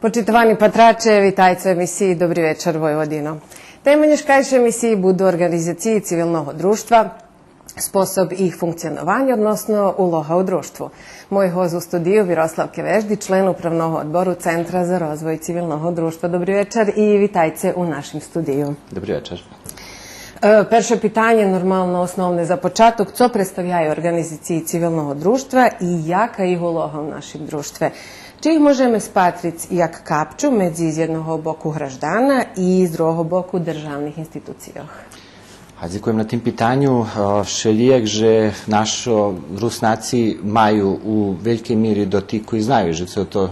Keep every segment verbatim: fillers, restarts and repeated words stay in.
Почитовани патраче, витайце у емисиї Добри вечар, Войводино. Теми нєшкайшей емисиї буду орґанизациї цивилного дружтва, способ їх функционованя, односно улога у дружтву. Мой гост у студию Мирослав Кевежди, член Управного одбору Центра за розвой цивилного дружтва. Добри вечар и витайце у нашим студию. Добри вечар. Е, перше питанє, нормално основне за початок, цо представяю орґанизациї цивилного дружтва и яка їх улога у нашим дружтве? Чи їх можеме спатриц як капчу медзи з єдного боку граждана и з другого боку державних институцийох? А дзекуєм на тим питаню. Е, вшелїяк же нашо Руснаци маю у велькей мири дотику и знаю же цо то,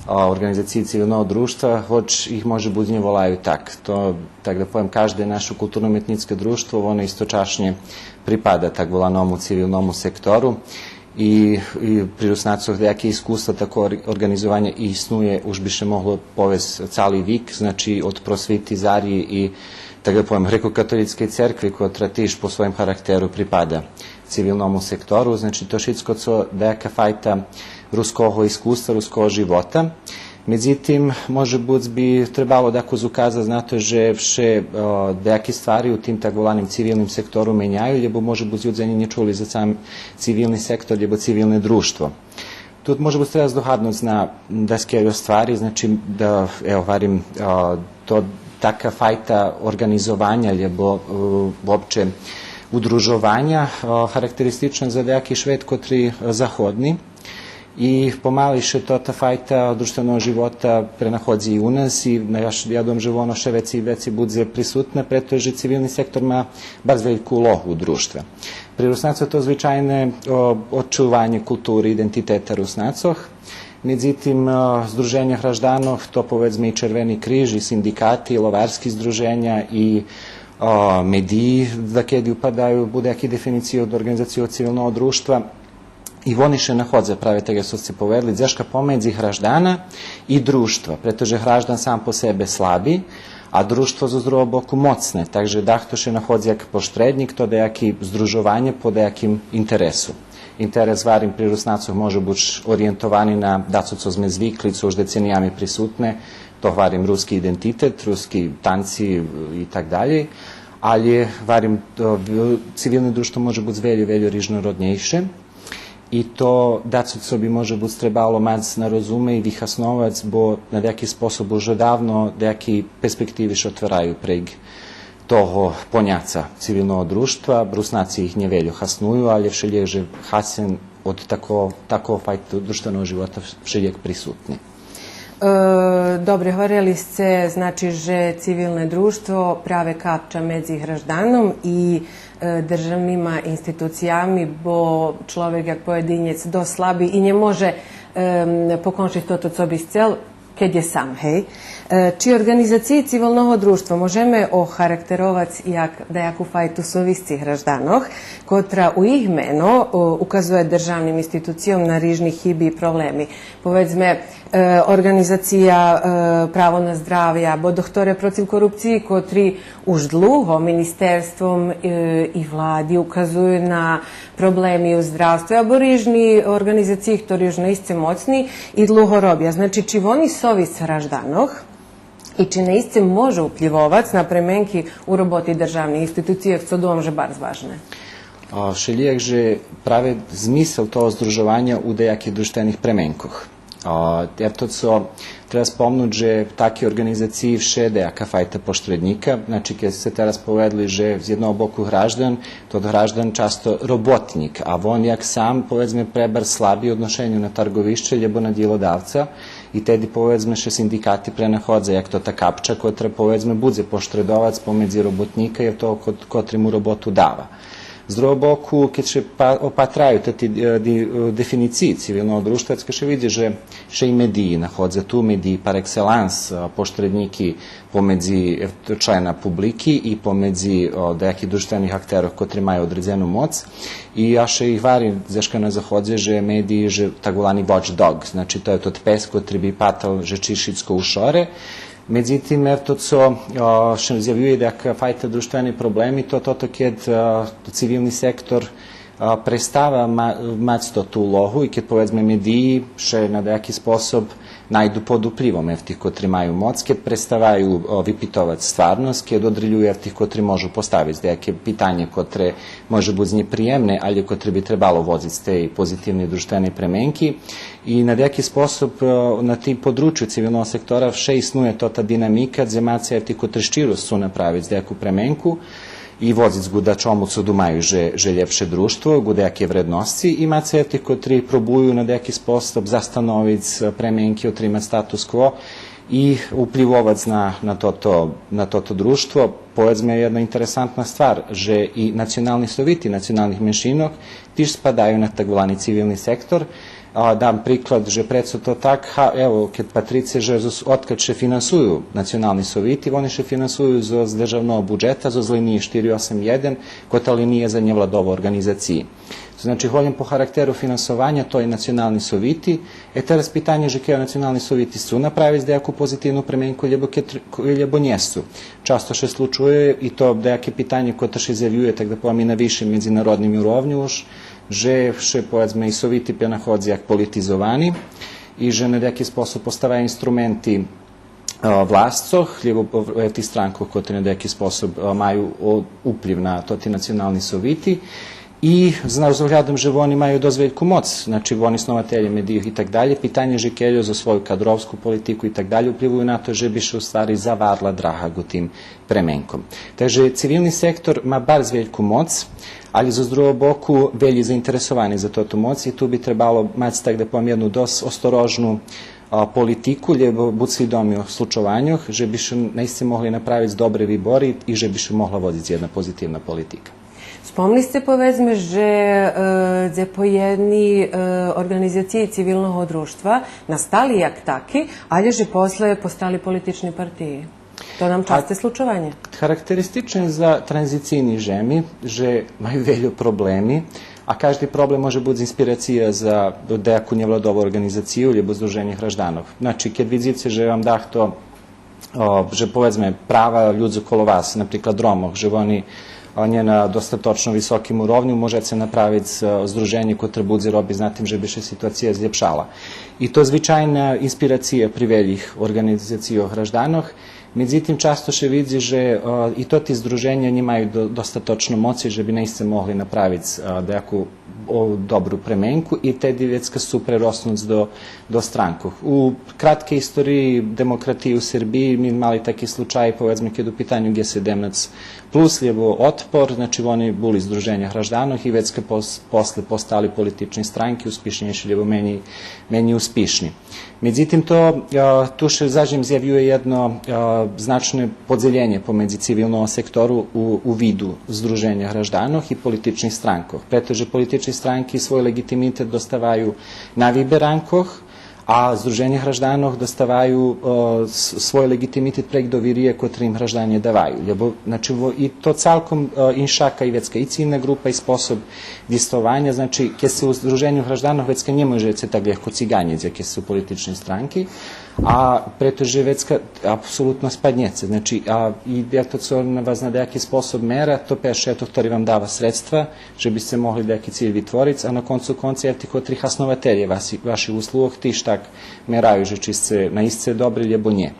е, орґанизациї цивилного дружтва, гоч їх може буц нє волаю так. То, так да повем, кажде нашо културно-уметнїцке дружтво, воно источашнє припада так воланому цивилному сектору. И, и при Руснацох даяке искуство такого ор-, орґанизованя иснує, уж би ше могло повесц цали вик, значи, од просвити, зарї и, так да повем, грекокатолїцкей церкви, котра тиж по своєм характеру припада цивилному сектору, значи, то шицко цо даяка файта руского искуства, руского живота. Медзитим, може буц би требало дакус указац на то же вше, е, даяки ствари у тим так воланим цивилним сектору меняю, лєбо може буц людзе анї нє чули за сам цивилни сектор, лєбо цивилне дружтво. Ту може буц треба здогаднуц на даскельо ствари, значи да, ево, гварим, е, то така файта орґанизованя, лєбо, е, вообще удружованя, е, характеристична за даяки швет котри, е, заходни. И помали ше то, та файта дружтвеного живота пренаходзи и у нас и на-, я, я думам же воно ше веци и веци будзе присутне, прето же цивилни сектор ма барз вельку улогу у дружтве. При Руснацох то звичайне, о, очуванє култури, идентитета Руснацох. Медзитим, е, здруженя гражданох, то, поведзме, и Червени криж, и синдикати, и ловарски здруженя, и, е, медиї, дакеди упадаю у даяки дефинициї од орґанизациї од цивилного дружтва. И вони ше находза праве так як сце поведли, дзешка помедзи граждана и дружтва, прето же граждан сам по себе слаби, а дружтво зоз другого боку моцне, так же дахто ше находзи як поштреднїк, то даяки здружованє по даяким интересу. Интерес, гварим, при Руснацох може буц ориєнтовани на дацо цо зме звикли, цо уж децениями присутне, то, гварим, руски идентитет, руски танци и так далєй. Алє, гварим, то в-, цивилне дружтво може буц вельо, вельо рижнороднєйше. И то дацо цо би може буц требало мац на розуме и вихасновац, бо на даяки способ уж одавно даяки перспективи ше отвераю прейґ того поняца цивилного дружтва. Руснаци их нє вельо хасную, алє вшелїяк же хасен од такого, такого файта дружтвеного живота вшелїяк присутни. Е, добре, гварели сце, значи, же цивилне дружтво праве капча медзи гражданом и, е, державнима институциями, бо чловек як поєдинєц досц слаби и нє може, ем, покончиц тото цо би сцел, кед є сам, гей. Е, чи орґанизациї цивилного дружтва можеме охарактеровац як даяку файту совисци гражданох, котра у їх мено, о, указує державним институцийом на рижни хиби и проблеми? Поведзме, е, орґанизация, е, Право на здравє або Дохторе процив корупциї, котри уж длуго министерством, е, и влади указую на проблеми у здравстве, або рижни орґанизациї, хтори уж наисце моцни и длуго робя. Значи, чи вони совисц гражданох и чи наисце можу уплївовац на пременки у роботи державних институцийох, цо думам же барз важне. А, вшелїяк же праве змисел того здружованя у даяких дружтвених пременкох. А, євто цо треба спомнуц же таки орґанизациї вше даяка файта поштреднїка. Значи, кед сце тераз поведли же з єдного боку граждан, то граждан часто роботнїк, а вон як сам, поведзме, пребарз слаби у одношеню на тарґовище лєбо на дїлодавца, и теди, поведзме, ше синдикати пренаходза як то та капча котра, поведзме, будзе поштредовац помедзи роботнїка и того кот-, котри му роботу дава. З другого боку, кед ше па-, опатраю тати, е, ди-, е, дефинициї цивилного дружтва, цо ше видзи же ше и медиї находза ту, медиї пар екселанс, е, поштреднїки помедзи, е, члена публики и помедзи, о, даяких дружтвених актерох котри маю одредзену моц. И я ше и гварим дзешка на заходзе же медиї же так волани watchdog, значи то є тот пес котри би патал же чи шицко у шоре. Медзитим, ето цо, о, ше зявює як файта дружтвени проблеми, то тото кед, о, цивилни сектор А, престава ма-, мац тоту улогу и кед, поведзме, медиї ше на даяки способ найду под упливом евтих котри маю моц, кед преставаю, о, випитовац стварносц, кед одрелюю евтих котри можу поставиц даяке питанє котре може буц нєприємне, алє котре би требало водзиц тей позитивней дружтвеней пременки. И на даяки способ, о, на тим подручю цивилного сектора вше иснує тота динамика, дзе маце евтих котри щиро сцу направиц даяку пременку, и водзиц ґу дачому цо думаю же, же лєпше дружтво, ґу даяки вредносци, и маце евтих котри пробую на даяки способ застановиц пременки, отримац статус-кво и упливовац на, на тото, на тото дружтво. Поведзме, єдна интересантна ствар, же и национални совити националних меншинох тиж спадаю на так волани цивилни сектор. А, дам приклад же прецо то так, га, ево, кед патрице же зоз, одкадз ше финансую национални совити, вони ше финансую зоз, з державного буджета, зоз линиї штири осем єден, кота линия за нєвладови орґанизациї. Значи, голєм по характеру финансованя, то и национални совити. Е, тераз питанє же кед национални совити сцу направиц даяку позитивну пременку, лєбо кед, лєбо нє сцу. Часто ше случує, и то даяке питанє котре ше зявює, так да повем, и на висшим медзинародним уровню уж, же ше, поведзме, и совити пренаходзи як политизовани и же на даяки способ поставаю инструменти, е, власцох, лєбо, е, тих странкох котри на даяки способ, е, маю о-, уплив на тоти национални совити. И зна-, з оглядом же вони маю досц вельку моц, значи, вони снователє медийох и так далєй, питанє же кельо за свою кадровску политику и так далєй упливую на то же би ше у ствари заварла драга ґу тим пременком. Так же цивилни сектор ма барз вельку моц, алє зоз другого боку велї заинтересовани за тоту моц и ту би требало мац, так да повем, єдну досц осторожну, а, политику, лєбо буц свидоми о случованьох, же би ше наисце могли направиц добри вибори и же би ше могла водзиц єдна позитивна политика. Спомнели сце, поведзме, же, е, дзе поєдни, е, орґанизациї цивилного дружтва настали як таки, алє же после постали политични партиї. То нам часте случованє. Характеристичне за транзицийни жеми же маю вельо проблеми, а кажди проблем може буц инспирация за даяку нєвладову орґанизацию лєбо здруженє гражданох. Значи, кед видзице же вам дахто, о, же, поведзме, права людзох коло вас, наприклад Ромох, же вони, о, нє на достаточно високим уровню, можеце направиц, о, здруженє котре будзе робиц на тим же би ше ситуация злєпшала. И то звичайна инспирация при велїх орґанизацийох гражданох. Медзитим, часто ше видзи же, о, и тоти здруженя нє маю до-, достаточно моци же би наисце могли направиц, о, даяку, о, добру пременку и теди вецка сцу прероснуц до, до странкох. У краткей историї демократиї у Сербиї ми мали таки случай, поведзме, кед у питаню Ґе седемнац плюс, лєбо Отпор, значи, вони були здруженя гражданох и вецка пос-, после постали политични странки, успишнєйши лєбо менєй, менєй успишни. Медзитим, то, е, ту ше заш зявює єдно, е, значне подзелєнє помедзи цивилного сектору у, у виду здруженя гражданох и политичних странкох. Прето же политични странки свой леґитимитет доставаю на виберанкох, а здруженя гражданох доставаю, е, с-, свой леґитимитет прейґ довириє котре им гражданє даваю. Лєбо, значи, во-, и то цалком, е, иншака и вецка и цильна ґрупа и способ дїствованя, значи, кед сце у здруженю гражданох, вецка нє можеце так лєгко циганєц, як кед сце у политичней странки, а прето же вецка апсолутно спаднєце. Значи, а и як то цо на вас на даяки способ мера, то перше то хтори вам дава средства, же би сце могли даяки циль витвориц, а на концу конци евтих котри хаснователє ваши-, ваших услугох тиж так мераю же чи сце наисце добри, лєбо нє.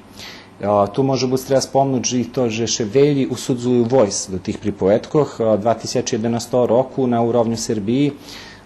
А, ту може буц треба спомнуц же и то же ше велї усудзую войсц до тих приповедкох. А, два тисячи єденастого року на уровню Сербиї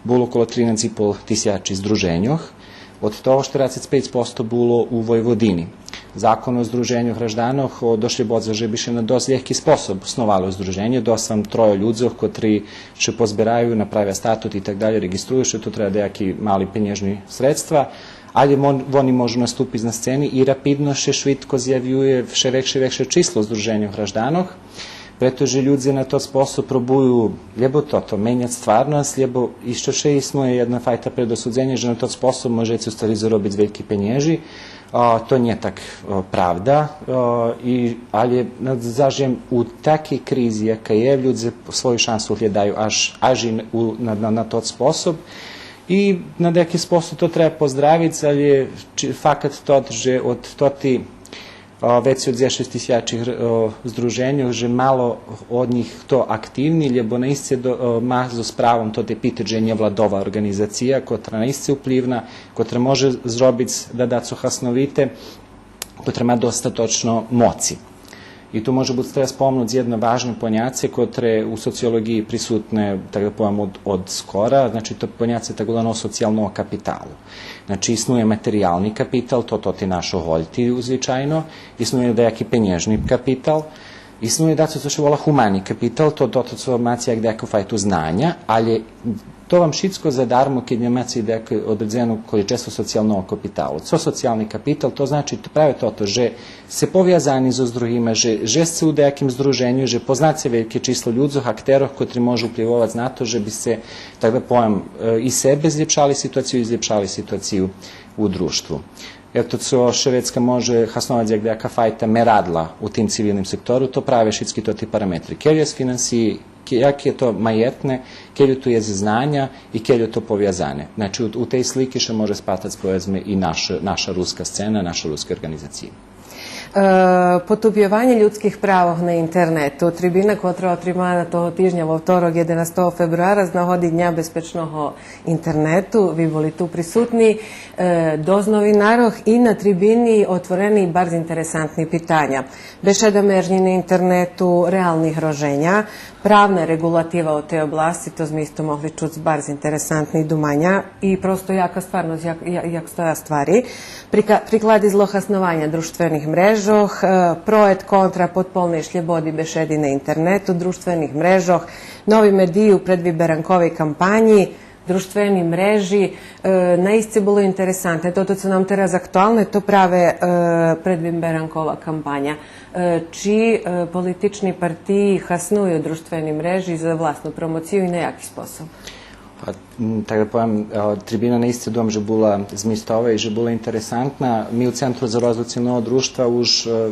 було около тринац и пол тисячи здруженьох. Од того штерацец пейц посто було у Войводини. Закон о здруженю гражданох, о, дошлєбодза же би ше на досц лєгки способ сновало здруженє, досц вам тройо людзох котри ше позбераю, направя статут и так далєй, реґиструю ше, ту треба даяки мали пенєжни средства, алє вон-, вони можу наступиц на сцени и рапидно ше швидко зявює вше векше и векше число здруженьох гражданох, прето же людзе на тот способ пробую лєбо тото, меняц стварносц, лєбо ище ше иснує єдна файта предосудзеня же на тот способ можеце у ствари заробиц вельки пенєжи. А, то нє так, о, правда. О, и, алє, на-, заш у такей кризи, яка є, людзе свою шансу глєдаю аж, аж и у, на, на, на тот способ. И на даяки способ то треба поздравиц, алє чи-, факт тот же од тоти а, вецей од дзешец тисячи гр-, а, здруженьох, же мало од нїх хто активни, лєбо наисце до-, а, ма зоз правом то те питац же нєвладова орґанизация, котра наисце упливна, котра може зробиц дадацо хасновите, котра ма достаточно моци. И ту може буц треба спомнуц єдно важне поняце, котре у социолоґиї присутне, так да повем, од, од скора, значи то поняце так воланого социялного капиталу. Значи, иснує материялни капитал, то, то ти нашо гольти, звичайно, иснує даяки пенєжни капитал, иснує дацо цо ше вола гумани капитал, то, то, то цо маце як даяку файту знаня, але то вам шицко задармо, кед нємаце даяке одредзене количество социялного капиталу. Цо социялни капитал? То значи то праве тото, же сце повязани зоз другима, же, же сце у даяким здруженю, же познаце вельке число людзох, актерох, котри можу упливовац на то же би сце, так да повем, е, и себе злєпшали ситуацию, и злєпшали ситуацию у дружтву. Ето цо Шведска може хасновац як даяка файта мерадла у тим цивилним сектору, то праве шицки тоти параметри. Кельо єст финансиї, ке-, як є то маєтне, кельо ту єст знаня и кельо то повязане. Значи, у, у тей слики ше може спатац, поведзме, и наша, наша руска сцена, наша руска орґанизациї. Е, потупйованє людских правох на интернету. Трибина котра отримана того тижня во второк, єденастого фебруара, з нагоди Дня безпечного интернету. Ви були ту присутни, е, досц новинарох и на трибини отворени барз интересантни питаня. Бешеда мерзнї на интернету, реални гроженя, правна реґулатива у тей обласци, то зме исто могли чуц барз интересантни думаня и просто яка стварносц, як, я-, як стоя ствари. Прика-, приклади злохаснованя дружтвених мрежох, е, про ед контра подполней шлєбоди бешеди на интернету, дружтвених мрежох, нови медиї у предвиберанковей кампанї, дружтвени мрежи, е, наисце було интересантне. Тото цо нам тераз актуалне, то праве, е, предвиберанкова кампаня. Е, чи, е, политични партиї хасную дружтвени мрежи за власну промоцию и на яки способ? А, м, так да повем, а, трибина наисце думам же була змистова и же була интересантна. Ми у Центру за розвой цивилного дружтва уж, е,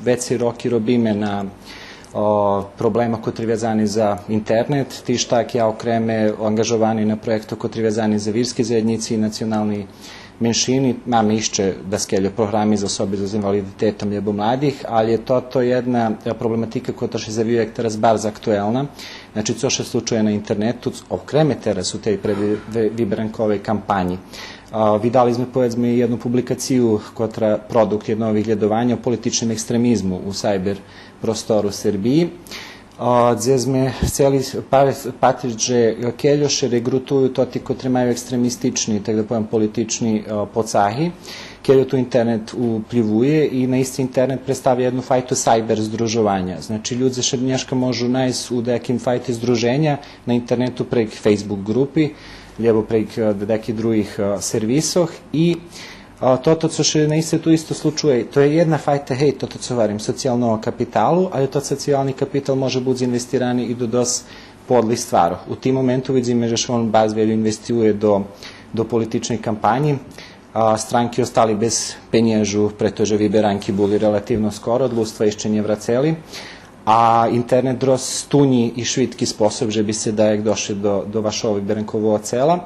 вецей роки робиме на, о, проблемох котри вязани за интернет. Тиж так я окреме анґажовани на проєктох котри вязани за вирски заєднїци и национални меншини. Маме ище даскельо програми за особи з инвалидитетом лєбо младих, але тото єдна, е, проблематика котра ше завиє як тераз барз актуелна. Значи, цо ше случує на интернету, ц-, окреме тераз у тей предвиберанковей кампанї. А, видали зме, поведзме, єдну публикацию котра продукт єдного виглєдованя о политичним екстремизму у сайбер простору Сербиї. А, дзе зме хцели пар-, патриц же кельо ше реґрутую тоти котри маю екстремистични, так да повем, политични, а, поцаги, кельо ту интернет упливує и наисце интернет представя єдну файту сайбер здружованя. Значи, людзе ше нєшка можу найсц у даяким файти здруженя на интернету прейґ Facebook ґрупи, лєбо прейґ, е, даяких других, е, сервисох. И, е, тото цо ше наисце ту исто случує, то є єдна файта, гей, тото цо гварим, социялного капиталу, але тот социялни капитал може буц инвестирани и до досц подлих стварох. У тим моменту видзиме же ше вон барз вельо инвестирує до, до политичней кампанї. А, странки остали без пенєжу, прето же виберанки були релативно скоро, од людства ище нє врацели. А интернет досц тунї и швидки способ же би сце даяк дошли до, до вашого виберанкового цела.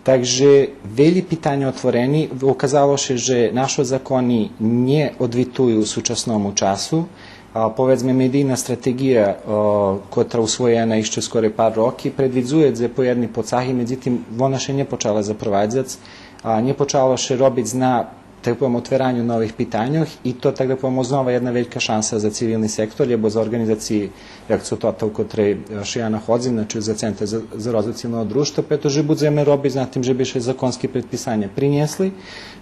Так же велї питаня отворени, указало ше же нашо закони нє одвитуju сучасному часу. А, поведзме, медийна стратеґия, о, котра усвоєна ище скоро пар роки, предвидзує дзепоєдни поцаги, медзитим, вона ше нє почала запровадзац, а, нє почало ше робиц на, так да повем, отвераню нових питаньох и то, так да повем, ознова єдна велька шанса за цивилни сектор, лєбо за орґанизациї як цо тота у котрей, е, ше я находзим, значи за Центер за, за розвой цивилного дружтва, прето же будземе робиц на тим же би ше законски предписаня принєсли,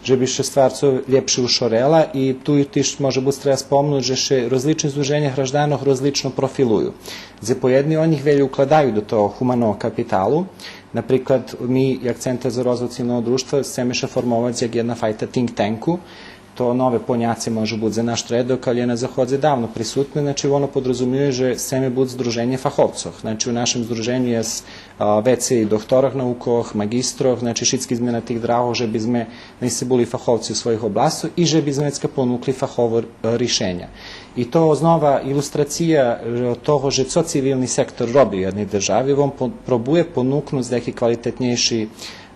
же би ше ствар цо лєпше ушорела и ту тиж може буц треба спомнуц же ше розлични здруженя гражданох розлично профилую. Дзепоєдни од нїх вельо укладаю до того гуманого капиталу. Наприклад, ми, як Центер за розвой цивилного дружтва, сцеме ше формовац як єдна файта think tanku. То нове поняце може буц за наш редок, але на заходзе давно присутне, значи, воно подразумює же сцеме буц здруженє фаховцох. Значи, у нашим здруженю єст, а, вецей докторох наукох, маґистрох, значи, шицки зме на тих драгох же би зме наисце були фаховци у своїх обласцох и же би зме вецка понукли фахово, е, ришеня. И то ознова илустрация, е, того же цо цивилни сектор роби у єдней держави, вон по-, пробує понукнуц даяки квалитетнєйши,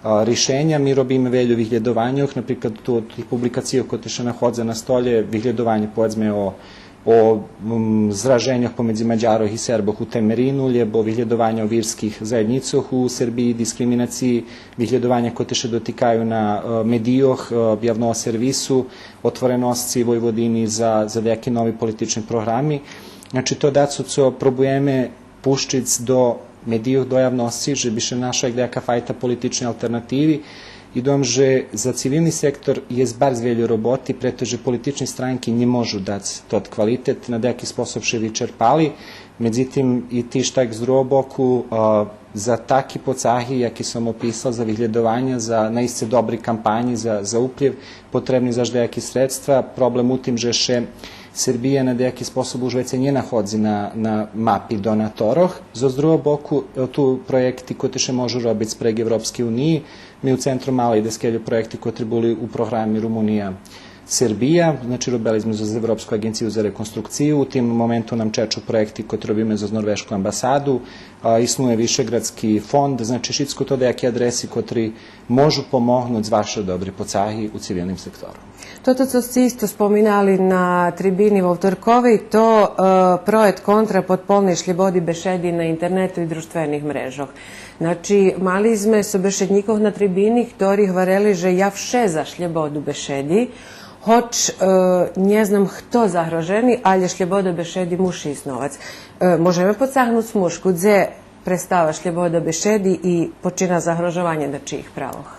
а, ришеня. Ми робиме вельо виглєдованьох, наприклад, ту, тих публикацийох котри ше находза на столє, виглєдованє, поведзме, о, о, м, зраженьох помедзи Мадярох и Сербох у Темерину, лєбо виглєдованє о вирских заєднїцох у Сербиї, дискриминациї, виглєдованя котри ше дотикаю на, е, медийох, е, явного сервису, отвореносци Войводини за, за даяки нови политични програми. Значи, то дацо цо пробуєме пущиц до медийох, до явносци, же би ше нашла як даяка файта политичней алтернативи. И думам же за цивилни сектор єст барз вельо роботи, прето же политични странки нє можу дац тот квалитет, на даяки способ ше вичерпали. Медзитим, и тиж так з другого боку, а, за таки поцаги, яки сом описал, за виглєдованя, за наисце добри кампанї, за, за уплїв, потребни заш даяки средства. Проблем у тим же ше Сербия на даяки способ уж вецей нє находзи на, на мапи донаторох. Зоз другого боку, е, ту проєкти котри ше можу робиц спред Европскей униї. Ми у Центру мали даскельо проєкти котри були у програми Румунија, Сербия, значи, робели зме зоз Европску аґенцию за реконструкцию, у тим моменту нам чечу проєкти котри робиме зоз Норвежку амбасаду, а, иснує Вишеґрадски фонд, значи, шицко то даяки адреси котри можу помогнуц з вашо добри поцаги у цивилним сектору. Тото цо сце исто споминали на трибини вовторковей, то, е, проєкт контра подполней шлєбоди бешеди на интернету и дружтвених мрежох. Значи, мали зме собешеднїкох на трибини, хтори гварели же я вше за шлєбоду бешеди, гоч, е, нє знам хто загрожени, алє шлєбода бешеди муши исновац. Е, можеме поцагнуц мушку, дзе престава шлєбода бешеди и почина загрожованє дачиїх правох?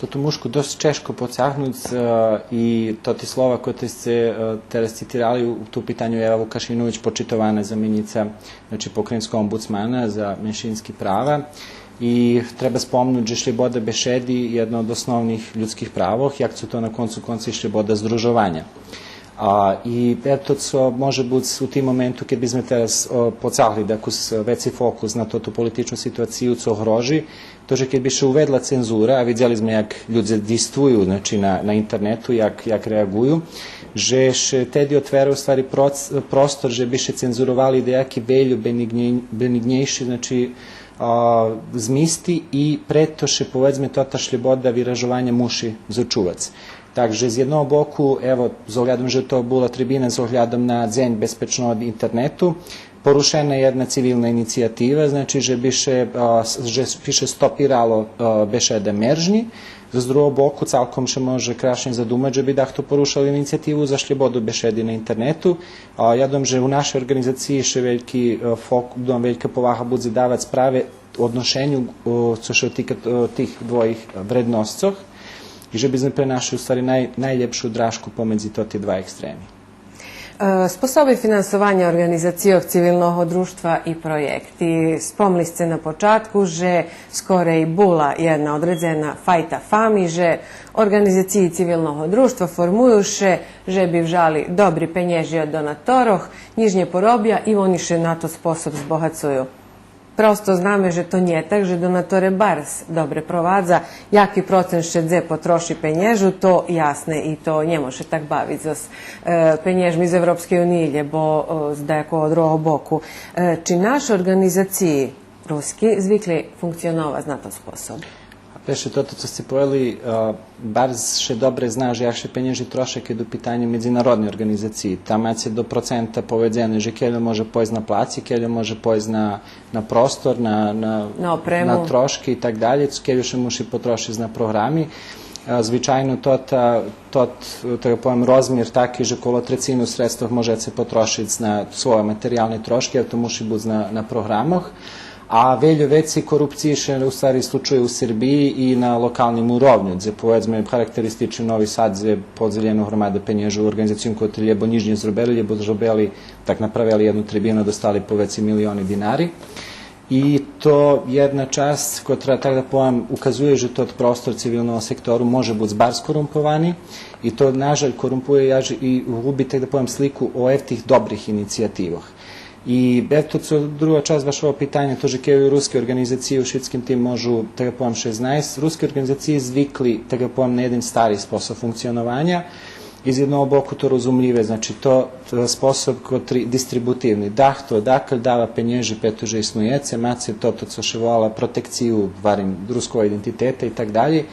Тоту мушку досц чежко поцагнуц, е, и тоти слова котри сце, е, тераз цитирали у, у ту питаню Ева Вукашинович, почитована заменїца, значи, покраїнского омбудсмана за меншински права. И треба спомнуц же шлєбода бешеди єдна од основних людских правох, як цо то на концу концох и шлєбода здружованя. А, и ето цо може буц у тим моменту, кед би зме тераз, о, поцагли дакус веци фокус на тоту политичну ситуацию, цо грожи, то же кед би ше уведла цензура, а видзели зме як людзе действую, значи, на, на интернету, як, як реаґую, же ше теди отвера у ствари проц-, простор же би ше цензуровали даяки вельо бенигнє-, бенигнєйши, значи, а, змисти и прето ше, поведзме, тота шлєбода виражованя муши зочувац. Так же з єдного боку, ево, з оглядом же то була трибина з оглядом на Дзень безпечного интернету, порушена єдна цивилна инициятива, значи же би ше, а, с-, же би ше стопирало, а, бешеда мержнї. З другого боку, цалком ше може крашнє задумац же би дахто порушал инициятиву за шлєбоду бешеди на интернету. А, я думам же у нашей орґанизациї ше вельки, е, фок-, думам, велька повага будзе давац праве одношеню, о, цо ше тика, о, тих двоїх вредносцох, и же би зме пре нашли у ствари най-, найлєпшу дражку помедзи тоти два екстреми. Е, способи финансованя орґанизацийох цивилного дружтва и проєкти. Спомли сце на початку же скорей була єдна одредзена файта фами, же орґанизациї цивилного дружтва формую ше же би вжали добри пенєжи од донаторох, нїч нє поробя и вони ше на тот способ збогацую. Просто знаме же то нє так, же донаторе барз добре провадза, яки процент ше дзе потроши пенєжу, то ясне и то нє може так бавиц зоз, е, пенєжми з Европскей униї, лєбо, е, з даякого другого боку. Е, чи наши орґанизациї руски звикли функционовац на тот способ? А перше, тото цо сце повели, е, барз ше добре зна же як ше пенєжи троше кед у питаню медзинародни орґанизациї. Там маце до процента поведзене же кельо може пойсц на плаци, кельо може пойсц на, на простор, на, на, на опрему, на трошки и так далєй, кельо ше муши потрошиц на програми. Е, звичайно, тот, е, тот, так да повем, розмир таки же коло трецину средствох можеце потрошиц на свойо материялни трошки, а то муши буц на, на програмох. А вельо вецей корупциї ше у ствари случує у Сербиї и на локалним уровню, дзе, поведзме, характеристични Нови Сад, дзе подзелєно громада пенєжи у орґанизациї котри лєбо нїч нє зробели, лєбо зробели, так направели єдну трибину, достали по вецей милиони динари. И то єдна часц котра, так да повем, указує же тот простор цивилного сектору може буц барз корумповани и то, нажаль, корумпує аж и губи, так да повем, слику о евтих добрих инициятивох. И ето цо друга часц вашого питаня, то же кельо руски орґанизациї у шицким тим можу, так да повем, ше знайсц. Руски орґанизациї звикли, так да повем, на єден стари способ функционованя. Из єдного боку то розумлїве, значи, то, то способ котри дистрибутивни. Дахто одакаль дава пенєжи, прето же иснуєце, маце тото цо ше волала протекцию, барим руского идентитета и так далєй.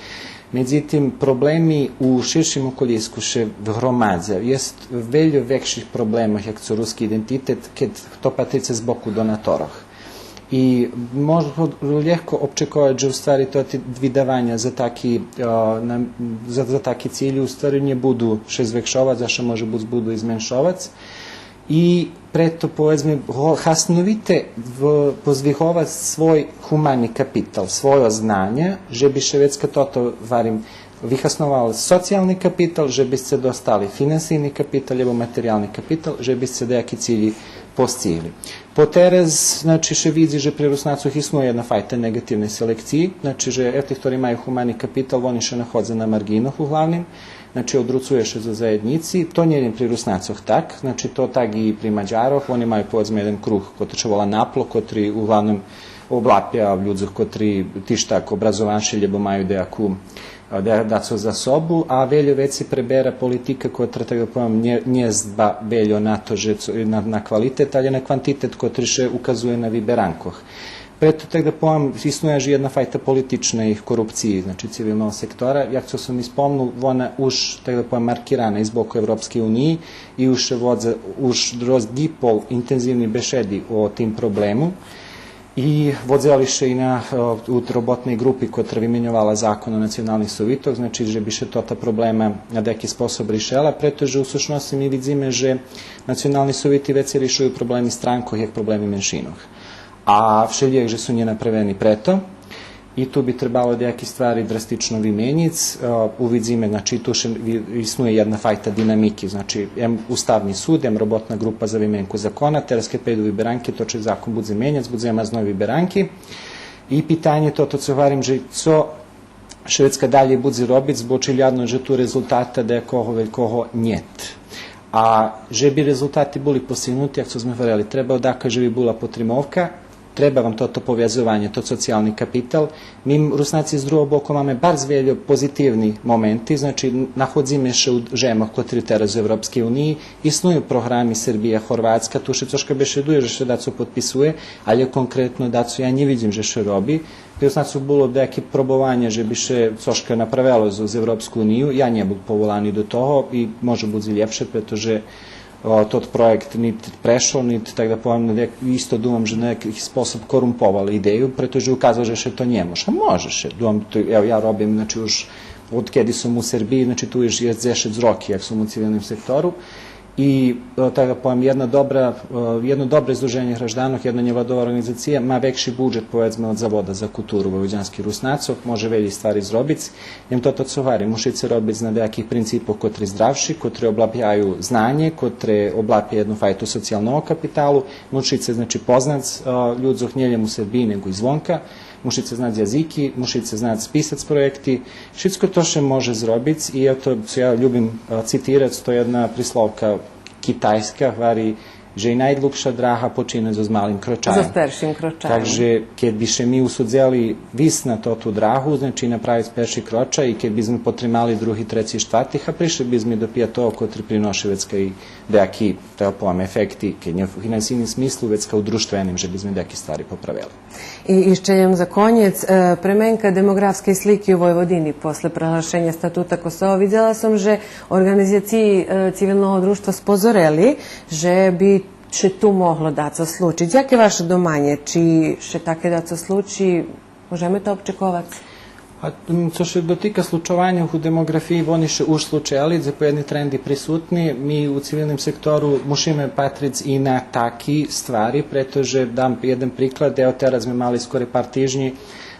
Медзитим, проблеми у ширшим околїску ше громадза. Єст вельо векших проблемох як цо руски идентитет, кед то патрице з боку донаторох. И може лєгко обчековац же у ствари тоти видаваня за таки, е, на, за, за таки цилї у ствари нє буду ше звекшовац, а ше може буц буду и зменшовац. И прето, поведзме, го-, хасновите в-, позвиговац свой гумани капитал, свойо знанє, же би ше вецка тото, варим, вихасновал социялни капитал, же би сце достали финансийни капитал або материялни капитал, же би сце даяки цилї постигли. Потераз, значи, ше видзи же при Руснацох иснує єдна файта неґативней селекциї, значи, же евти хтори маю гумани капитал, вони ше находза на марґинох углавним, значи, одруцує ше зоз заєднїци, то нє лєм при Руснацох так, значи, то так и при Мадярох, вони маю, поведзме, єден круг котри ше вола напло, котри углавним облапя людзох котри тиж так образованши, лєбо маю даяку, а, да-, дацо за собу, а вельо вецей пребера политика котра, так да повем, нє, нє здба вельо на то же цо, на, на квалитет, алє на квантитет котри ше указує на виберанкох. Прето, так да повем, иснує же єдна файта политичней корупциї, значи, цивилного сектора. Як цо сом и спомнул, вона уж, так да повем, маркирана из боку Европскей униї и уж ше водза, уж роз дїпол интензивни бешеди о тим проблему. И водзели ше и на, е, у роботней ґрупи котра вименьовала закон о националних совитох, значи, же би ше тота проблема на даяки способ ришела, прето же у сущносци ми видзиме же национални совити вецей ришую проблеми странкох як проблеми меншинох. А вшелїяк же су нє направени прето. И ту би требало даяки ствари драстично вименїц. Е, увидзиме, значи, ту ше ви-, иснує єдна файта динамики, значи, ем Уставни суд, ем роботна ґрупа за вименку закона, тераз кед прейду виберанки, то ше закон будзе меняц, будземе мац нови виберанки. И питанє тото цо гварим же цо ше вецка далєй будзе робиц, бо очиглядно же ту резултата даякого велького нєт. А же би резултати були постигнути, як цо зме гварели, треба одакаль же би була потримовка, треба вам тото повязованє, тот социялни капитал. Ми, Руснаци, з другого боку маме барз вельо позитивни моменти, значи, находзиме ше у жемох котри тераз у Европскей униї, исную програми Сербия, Горватска, ту ше цошка бешедує же ше дацо подписує, алє конкретно дацо я нє видзим же ше роби. При Руснацох було даяке пробованє же би ше цошка направело з, з Европску унию. Я нє бул поволани до того и може буц и лєпше, прето же, о, тот проєкт нит прешол, нит, так да повем, на даяк-, исто думам же на даяки способ корумповал идею, прето же указал же ше то нє може. Може ше, думам, то, я, я робим, значи, уж од кеди сом у Сербиї, значи, ту уж єст дзешец роки як сом у цивилним сектору. И, е, так да повем, єдна добра, е, єдно добре здруженє гражданох, єдна нєвладова орґанизация ма векши буджет, поведзме, од Завода за културу войводянских Руснацох, може велї ствари зробиц. Лєм тото цо гварим, муши ше робиц на даяких принципох котри здравши, котри облапяю знанє, котри облапя єдну файту социялного капиталу, муши ше, значи, познац, е, людзох нє лєм у Сербиї, нєго и звонка, муши ше знац язики, муши ше знац писац проєкти. Шицко то ше може зробиц и ето цо я любим, е, цитирац, то єдна присловка китайска, гвари же и найдлугша драга почине зоз малим крочайом. Зоз першим крочайом. Так же, кед би ше ми усудзели висц на тоту драгу, значи направиц перши крочай, и кед би зме потримали други, треци, штварти, а пришли би зме до пиятого, котри приноши вецка и даяки, так да повем, ефекти, кед нє у финансийним смислу, вецка у дружтвеним, же би зме даяки ствари поправели. И, и ище лєм за конєц, е, пременка демоґрафскей слики у Войводини после проглашеня статута Косова. Видзела сом же орґанизациї, е, цивилного дружтва спозорели же би ше ту могло дацо случиц. Яке ваше думанє? Чи ше таке дацо случи? Можеме то обчековац? А, м, цо ше дотика случованя у демоґрафиї, вони ше уж случели, дзепоєдни тренди присутни. Ми у цивилним сектору мушиме патриц и на таки ствари, прето же, дам єден приклад, ево, тераз зме мали скоро пар тижнї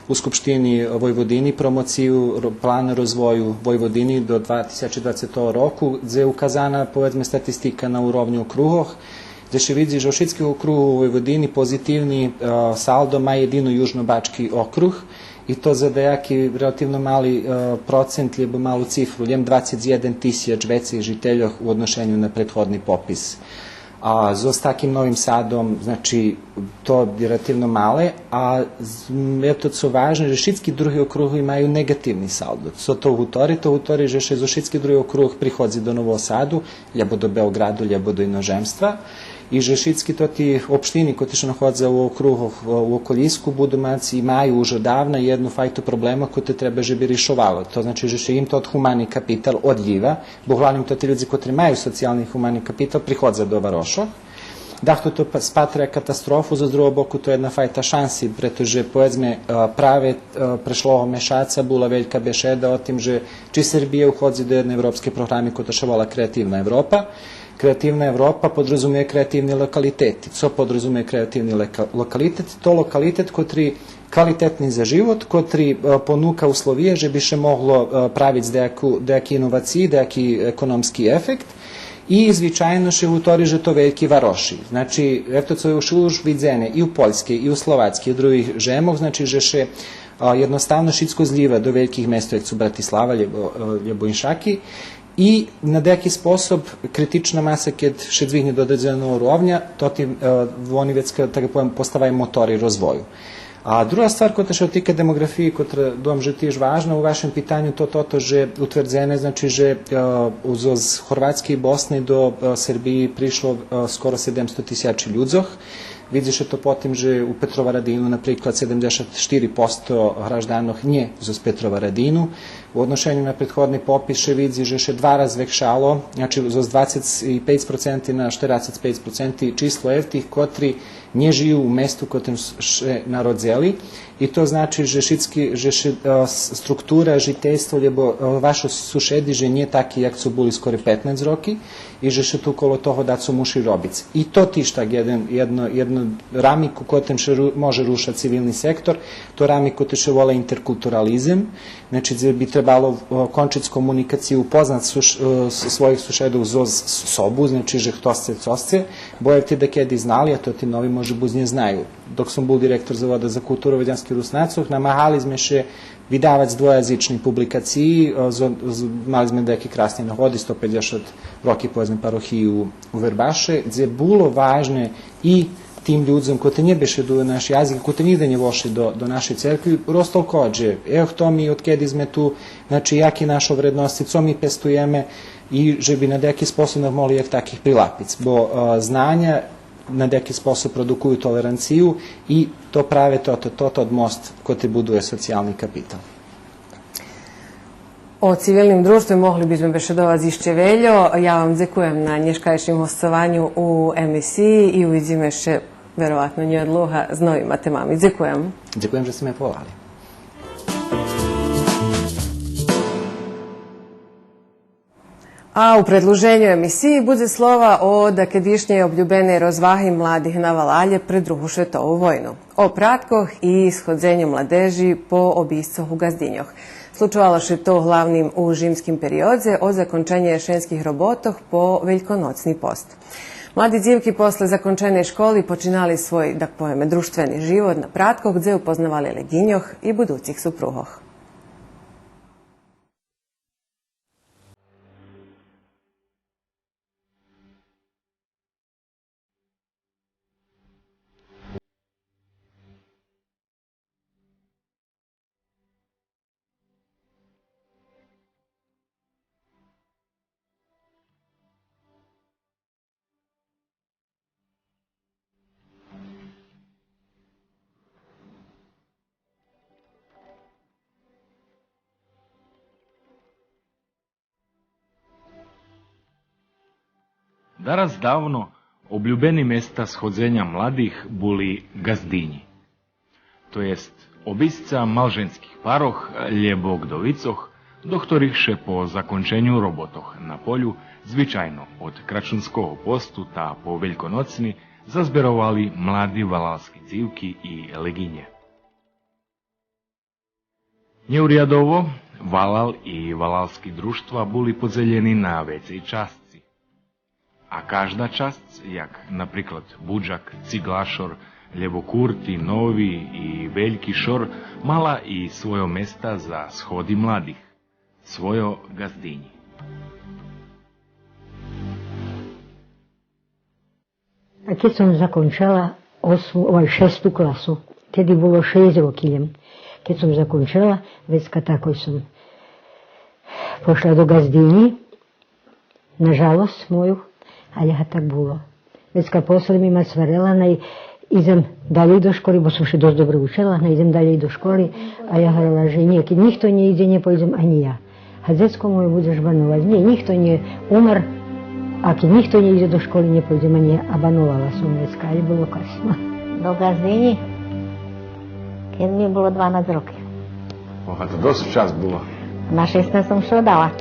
у Скупштини Войводини промоцию ро-, плана розвою Войводини до два тисячи двацетого року, дзе указана, поведзме, статистика на уровню округох, дзе ше видзи же од шицких округох у Войводини позитивни, е, салдо ма єдино Южнобачки округ, и то за даяки релативно мали, е, процент, лєбо малу цифру, лєм двацец єден тисяч вецей жительох у одношеню на предходни попис. А зоз таким Новим Садом, значи, то релативно мале, а з-, м, ето цо важне, же шицки други округи маю неґативни салдо. Цо то гутори? То гутори же ше зоз шицки други округ приходзи до Нового Саду, лєбо до Беоґраду, лєбо до иножемства, и же шицки тоти општини котри ше находза у округох, у околїску, буду мац и маю уж одавна єдну файту проблема котри треба же би ришовало. То значи же ше им тот гумани капитал одлїва, бо углавним тоти людзи котри маю социялни и гумани капитал приходза до варошох. Дахто то па-, спатра як катастрофу, зоз другого боку то єдна файта шанси, прето же, поведзме, е, праве, е, прешлого мешаца була велька бешеда о тим же чи Сербия уходзи до єдней европскей програми котра ше вола Креативна Европа. Креативна Европа подразумиє креативни локалитети. Цо подразумиє креативни лока-, локалитет? То локалитет котри квалитетни за живот, котри, е, понука условия же би ше могло, е, правиц даяку, даяки иновациї, даяки економски ефект. И, звичайно, ше гутори же то вельки вароши. Значи, ето цо уж, уж видзене и у Польскей, и у Словацкей, и у других жемох, значи же ше, а, єдноставно шицко злїва до вельких места, як цо Братислава, лєбо, е, лєбо иншаки. И на даяки способ критична маса, кед ше дзвигне до одредзеного ровня, то ти, е, вони вецка, так да повем, поставаю мотори розвою. А друга ствар котра ше дотика демоґрафиї, котра думам же тиж важна у вашим питаню, то тото же утвердзене, значи же, е, уз, уз Горватскей и Босни до, е, Сербиї пришло, е, скоро седемсто тисячи людзох. Видзи ше то по тим же у Петроварадину, наприклад, седемдзешат штири посто гражданох нє зоз Петроварадину. У одношеню на предходни попис ше видзи же ше два раз векшало, значи, зоз двацец и пейц проценти на штерацец пейц проценти число евтих котри нє жию у месту котрим с-, ше народзели. И то значи же шицки, же ше, е, с-, структура жительства, лєбо, е, вашо сушеди же нє таки як цо були скоро петнац роки, и же ше ту коло того дацо муши робиц. И то тиж так єден, єдно, єдно рами ку котрим ше ру-, може рушац цивилни сектор, то рами котре ше вола интеркултурализем, значи, дзе би требало, е, кончиц комуникацию, упознац суш-, е, с-, своїх сушедох зоз с-, собу, значи же хто сце, цо сце, бо евти дакеди знали, а то ти нови може буц нє знаю. Док сом бул директор Завода за културу войводянских Руснацох, намагали зме ше видавац двоязични публикациї, е, з-, з-, мали зме даяки красни нагоди, сто пейдзешат роки, поведзме, парохиї у, у Вербаше, дзе було важне и тим людзом котри нє бешедую наш язик, котри нїґдзе нє вошли до, до нашей церкви, розтолковац же, ево хто ми, одкеди зме ту, значи, яки нашо вредносци, цо ми пестуєме, и же би на даяки способ могли як таких прилапиц. Бо, е, знаня на даяки способ продукую толеранцию и то праве тото, тото тот мост котри будує социялни капитал. О цивилним дружтве могли би зме бешедовац ище вельо. Я вам дзекуєм на нєшкайшим госцованю у емисиї и увидзиме ше, вероватно, нєодлуга з новима темами. Дзекуєм. Дзекуєм же сце ме поволали. А у предлуженю емисиї будзе слова о дакедишнєй облюбеней розваги младих на валалє пре Другу шветову войну, о праткох и сходзеню младежи по обисцох у ґаздиньох. Случовало ше то главним у жимским периодзе, од законченя єшенских роботох по вельконоцни пост. Млади дзивки после законченей школи починали свой, так повеме, дружтвени живот на праткох, дзе упознавали леґиньох и будуцих супругох. Дараз давно облюбени места сходзеня младих були ґаздинї, то єст обисца малженских парох лєбо ґдовицох, до хторих ше по законченю роботох на полю, звичайно од крачунского посту та по вельконоцни, зазберовали млади валалски дзивки и леґинє. Нєурядово, валал и валалски дружтва були подзелєни на вецей часци. А кажда часц, як, наприклад, Буджак, Циґлашор, лєбо Курти, Нови и Вельки Шор, мала и свойо места за сходи младих, свойо ґаздинї. Кед сом закончела осму, ой, шесту класу, теди було шейсц роки лєм. Кед сом закончела, вецка такой сом пошла до ґаздинї, на жалосц мою, але га так було. Вецка после ми мать гварела, най идзем далєй до школи, бо сом ше досц добре учела, най идзем далєй до школи, а я гварела же нє, кед нїхто нє идзе, нє пойдзем анї я. А дзецко моє будзеш бановац. Нє, нїхто нє умер, а кед нїхто нє идзе до школи, нє пойдзем анї я, а бановала сом вецка, але було красно. До ґаздинї, кед ми було дванац роки. Ох, а то досц час було. На шеснац сом ше удала.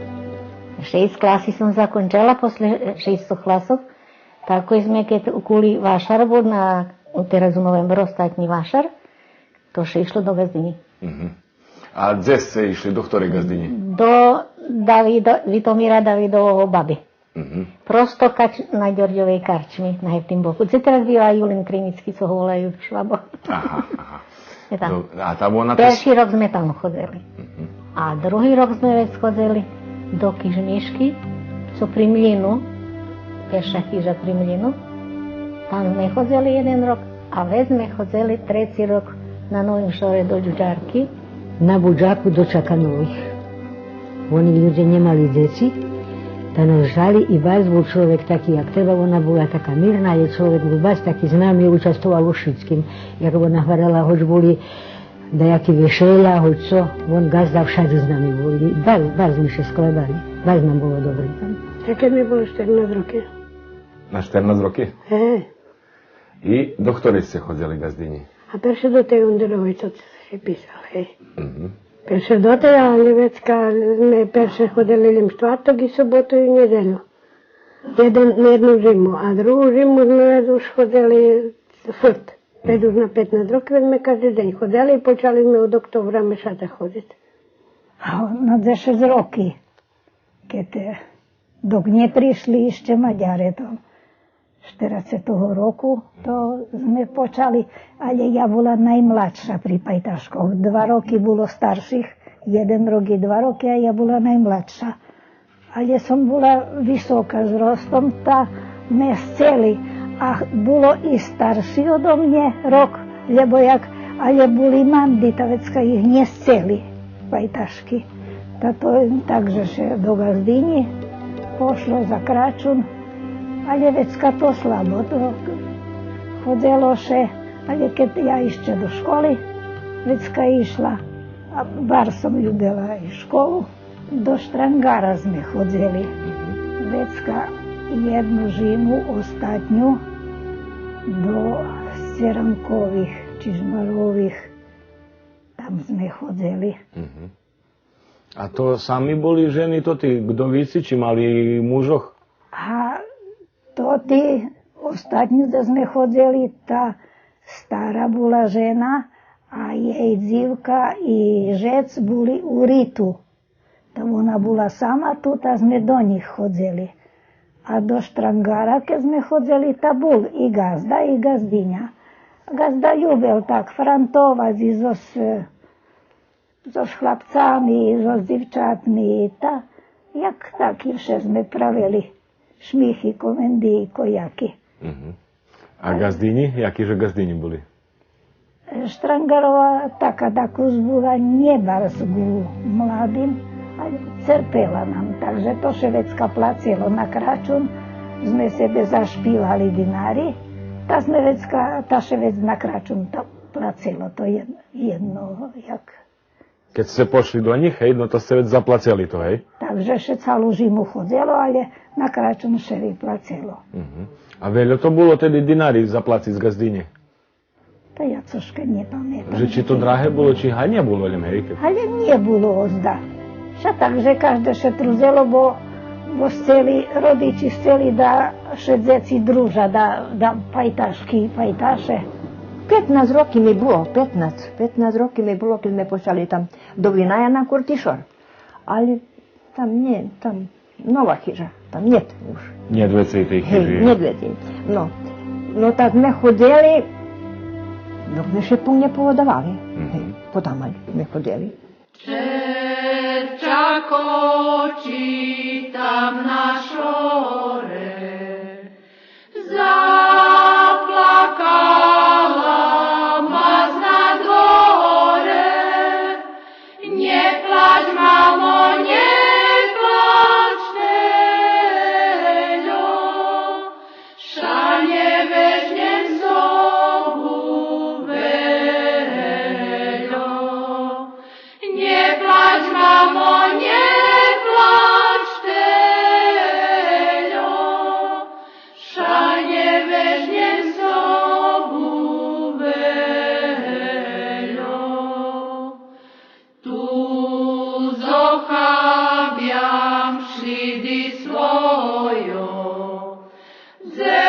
Шейсц класи сом закончела, после шейсцох класох, такой зме, кед у Кули вашар бул, на, тераз у Новембру остатнї вашар, то ше ишло до ґаздинї. Мгм. А дзе сце ишли, до хторей ґаздинї? До Давидо-, Витомира Давидового баби. Мгм. Просто кач-, на Дьордьовей карчми, на гевтим боку. Дзе тераз бива Юлин Криницки, цо го волаю швабо. Аха, аха. Е там. До-, а там вона... Перши рок зме там ходзели. Мгм. А други рок зме вец ходзели до Кижмишки, цо при млїну, перша хижа при млїну. Там зме ходзели єден рок, а вец зме ходзели треци рок на Новим шоре до Дюдярки. На Буджаку до Чаканових. Вони людзе нє мали дзеци, та нас жали и бац бул чловек таки як треба, вона була така мирна, але чловек бул бац таки з нами, участвовал у шицким. Як вона гварела, гоч були даяки вешеля, гоч цо, вон ґазда, вшадзи з нами бул. Бац, бац зме ше складали, бац нам було добре там. Та кед ми було штернац роки. На штернац роки? Е. И до хторей сце ходзели ґаздинї? А перше до тей Онделовей, цо ше писал, гей. Мгм. Перше до тей, але вецка зме перше ходзели лєм штварток и соботу и нєдзелю. Єден, єдну зиму, а другу зиму зме уж ходзели фурт. Вец уж на петнац роки зме кажди дзень ходзели и почали зме од октобра мешаца ходзиц. А на дзешец роки, кед, е, док нє пришли ище Мадяре, то штерацетого року, то зме почали, але я була наймладша при Пайташкох. Два роки було старших, єден рок и два роки, а я була наймладша. Але сом була висока зростом, та ме сцели, а було и старши одо мнє рок, лєбо як, але були манди, та вецка их нє сцели, Пайташки. Та то так же ше до ґаздинї пошло за крачун, але вецка то слабо, то ходзело ше, але кед я ище до школи, вецка ишла, а барз сом любела и школу. До Штранґара зме ходзели. Мгм. Вецка єдну зиму, остатню, до Сцеранкових, Чижмарових, там зме ходзели. Мгм. А то сами були жени тоти ґдовици, чи мали мужох? А тоти остатню да зме ходзели, та стара була жена, а єй дзивка и жец були у Риту. Та вона була сама ту, та зме до нїх ходзели. А до Штранґара, кед зме ходзели, та бул и ґазда, и ґаздиня. Ґазда любел так франтовац и зоз, зоз хлапцами, и зоз дзивчатми, та як так и вше зме правели. Шмихи, комендиї кояки. Мгм. А ґаздинї? Яки же ґаздинї були? Штранґарова така дакус була нє барз ґу младим, а церпела нам, так же то ше вецка плацело на крачун, зме себе зашпивали динари, та зме вецка, та ше вец на крачун та плацело, то єд-, єдно як. Кед сце пошли до нїх, гей, но то сце вец заплацели то, гей? Так же ше цалу зиму ходзело, але на крачун ше виплацело. Мгм. А вельо то було теди динари заплациц ґаздинї? Та я цошка нє паметам. Же чи то драге було, чи га нє було лєм, гей, кед? Але нє було озда. Ше так же кажде ше трудзело, бо, бо сцели, родичи сцели да ше дзеци дружа, да, да пайташки, пайташе. Петнац роки ми було, петнац, петнац роки ми було, кед зме почали там до Виная на Куртишор. Але там нє, там нова хижа, там нєт уж. Нєт вецей тей хижи. Гей, нєт вецей. Но, но та зме ходзели, док зме ше пунґ нє погодовали. Мгм. Гей, потамаль зме ходзели. Черчак очи там на шоре, за Вежнєм собу вельо. Нє плач, мамо, нє плач тельо, ша нє вежнєм собу вельо. Ту зохабям шлїди свойо, дзе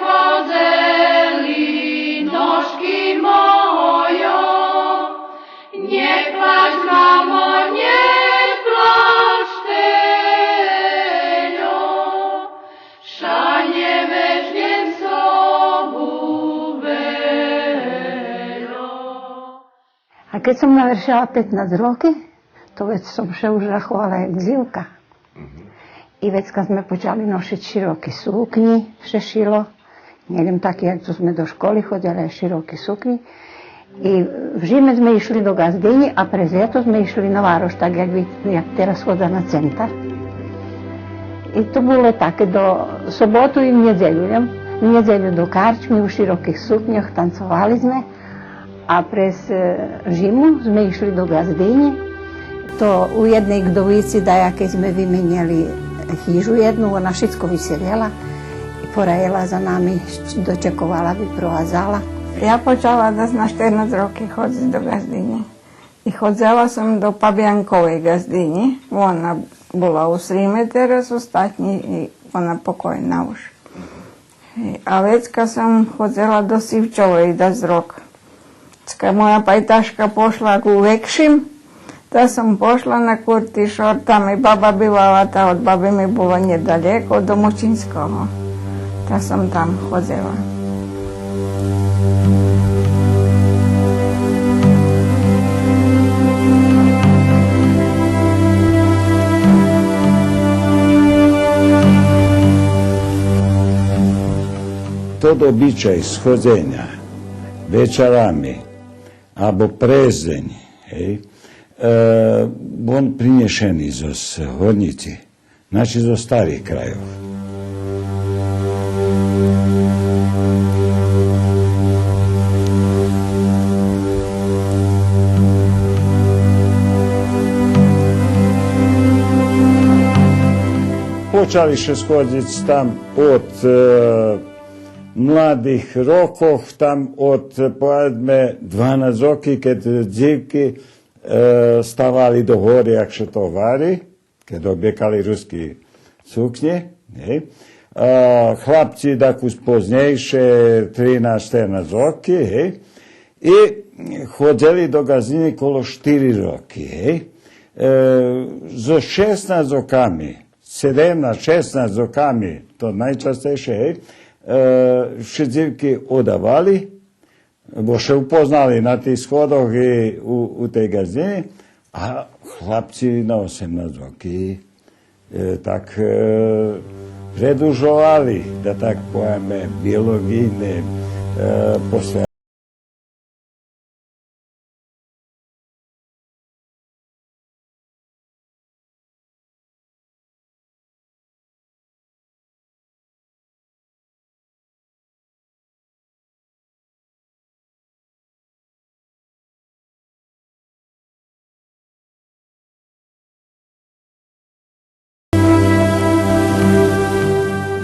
ходзели ножки мойо. Нє плач, мамо, нє плач тельо, ша нє вежнєм собу вельо. А кед сом навершела петнац роки, то вец сом ше уж раховала як дзивка. Мгм. И вецка зме почали ношиц широки сукнї, ше шило. Нє лєм таки, як цо зме до школи ходзели, широки сукнї. И в жиме зме ишли до ґаздинї, а през лєто зме ишли на варош, так як ви, як тераз ходза на центар. И то було таке до соботу и в нєдзелю, лєм в нєдзелю до карчми у широких сукньох, танцовали зме. А през, е, жиму зме ишли до ґаздинї. То у єдней ґдовици даякей зме вименєли хижу єдну, вона шицко виселєла и пораєла за нами, дочековала, випровадзала. Я почала дас на штернац роки ходзиц до ґаздинї. И ходзела сом до Пабянковей ґаздинї. Вона була у Сриме тераз остатнї и вона покойна уж. А вецка сом ходзела до Сивчовей дас рок. Цка моя пайташка пошла ку векшим, та сом пошла на Куртишор, там и баба бивала, та од баби ми було нєдалеко до Мучинского. Та сом там ходзела. Тот обичай сходзеня вечарами або през дзень, гей, е, вон принєшени зоз Горнїци, значи зоз старих крайох. Почали ше сходзиц там од, е, младих рокох, там од, поведзме, дванац роки, кед дзивки, е, ставали до гори, як ше то гвари, кед облєкали руски сукнї, нє? А хлапци дакус познєйше, тринац, штернац роки, гей? И ходзели до ґаздинї коло штири роки, гей? Е, зоз шеснац роками, седемнац, шеснац роками, то найчастейше, гей, е, ше дзивки удавали, бо ше упознали на тих сходох и у, у тей ґаздинї, а хлапци на осемнац роки, е, так, е, предлужовали, да так повеме, биолоґийне, е, после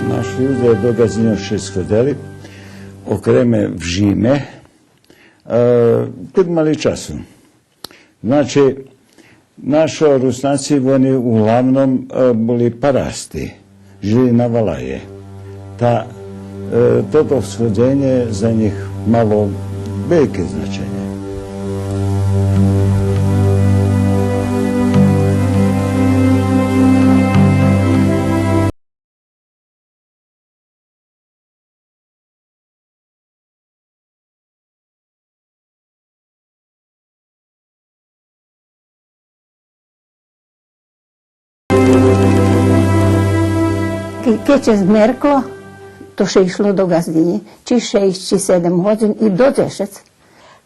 Наши людзе до ґаздиньох ше сходзели, окреме в жиме, е, кед мали часу. Значи, нашо Руснаци, вони углавном, е, були парасти, жили на валаї. Та, е, тото сходзенє за нїх мало вельке значенє. Ке-, кед ше змеркло, то ше ишло до ґаздинї, чи шейсц, чи седем годзин и до дзешец.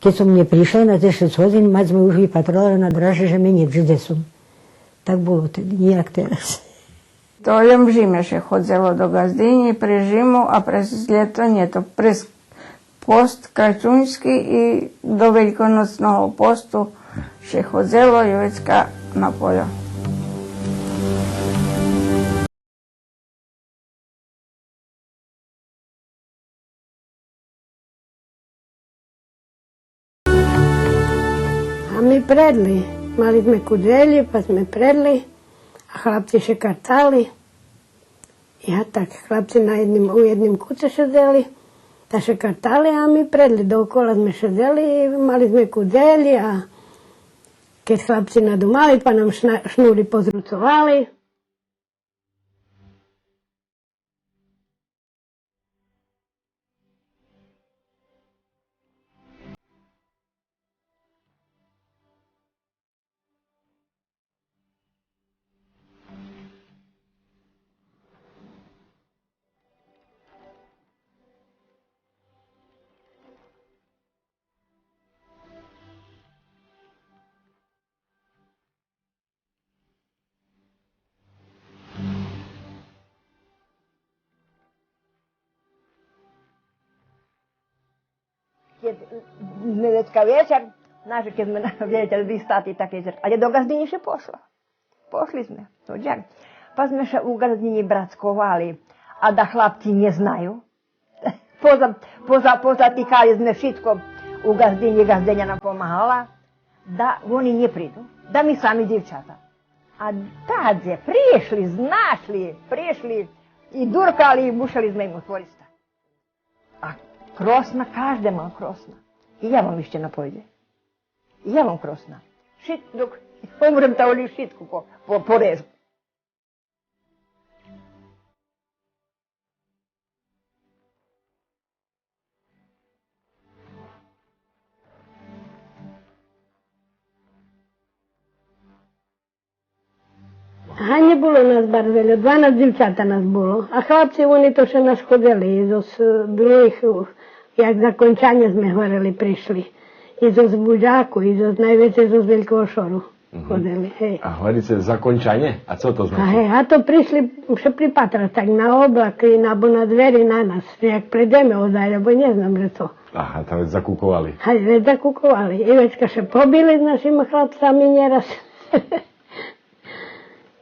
Кед сом нє пришла на дзешец годзин, мать зме уж випатрала на драже же ме нєт же дзе сом. Так було теди, нїяк тераз. То лєм в жиме ше ходзело до ґаздинї, през жиму, а през лєто нє, то през пост крачунський и до вельконоцного посту ше ходзело и вецка на польо. А ми предли, мали зме кудзелї, па зме предли, а хлапци ше картали. И а так, хлапци на єдним, у єдним куце шедзели, та ше картали, а ми предли доокола зме шедзели, мали зме кудзелї, а кед хлапци надумали, па нам шна-, шнури позруцовали. Кед зме вецка вечар, наше, кед зме на вечар вистати, так вечар. Але до ґаздинї ше пошла. Пошли зме, то дяк. Па зме ше у ґаздинї брацковали, а да хлапци нє знаю. Поза-, поза-, позатикали зме шицко у ґаздинї, ґазденя нам помагала, да вони нє приду, да ми сами дзивчата. А тадзе пришли, знашли, пришли и дуркали, мушели зме им отвориц. А кросна, кажде мам кросна. И я мам ище на пойде. И я мам кросна. Шит-, док умрем, та вони шицко по-, по-, порежу. Ага, нє було нас барз вельо, дванац дзивчата нас було. А хлапци, вони то ше нас ходзели и зоз, е, других, е, як закончанє зме гварели, пришли. И зоз Будяку, и зоз, найвецей зоз Велького Шору ходзели, гей. А гварице закончанє? А цо то значи? А гей, а то пришли ше припатрац так на облак и на, або на двери на нас, як придземе одай, лєбо нє знам же цо. Ага, та вец закуковали. Гей, вец закуковали. И вецка ше побили з нашима хлапцами нєраз.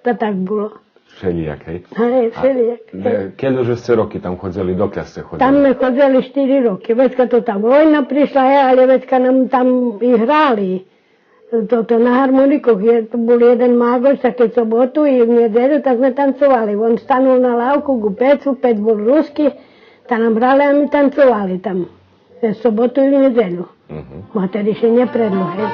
Та так було. Вшелїяк, гей? Гей, вшелїяк, гей. Кельо же сце роки там ходзели, докля сце ходзели? Там зме ходзели штири роки. Вецка то та война пришла, гей, але вецка нам там и грали. То, то на гармоникох є, то бул єден маґош, та кед соботу и в нєдзелю, та зме танцовали. Вон станул на лавку ґу пецу, пец бул руски, та нам грали, а ми танцовали там. Е, соботу и в нєдзелю. Мгм. Матери ше нє предла, гей.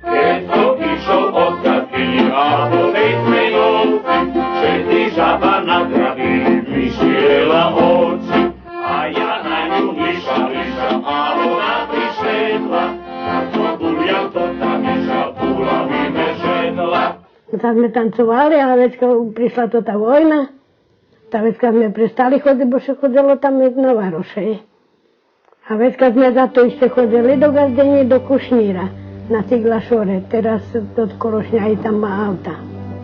Кед то пишол од кафи або пейсменовци, шети жаба на граби ми ширела очи, а я на ню миша, миша, або на пришедла, та то буря то та миша була ми мешедла. Та зме танцовали, а вецка пришла то та война. Та вецка зме престали ходзиц, бо ше ходзело там на вароше. А вецка зме зато ище ходзели до ґазденї, до Кушнїра, на Цигла Шоре, тераз тот коло Шняї там ма авта,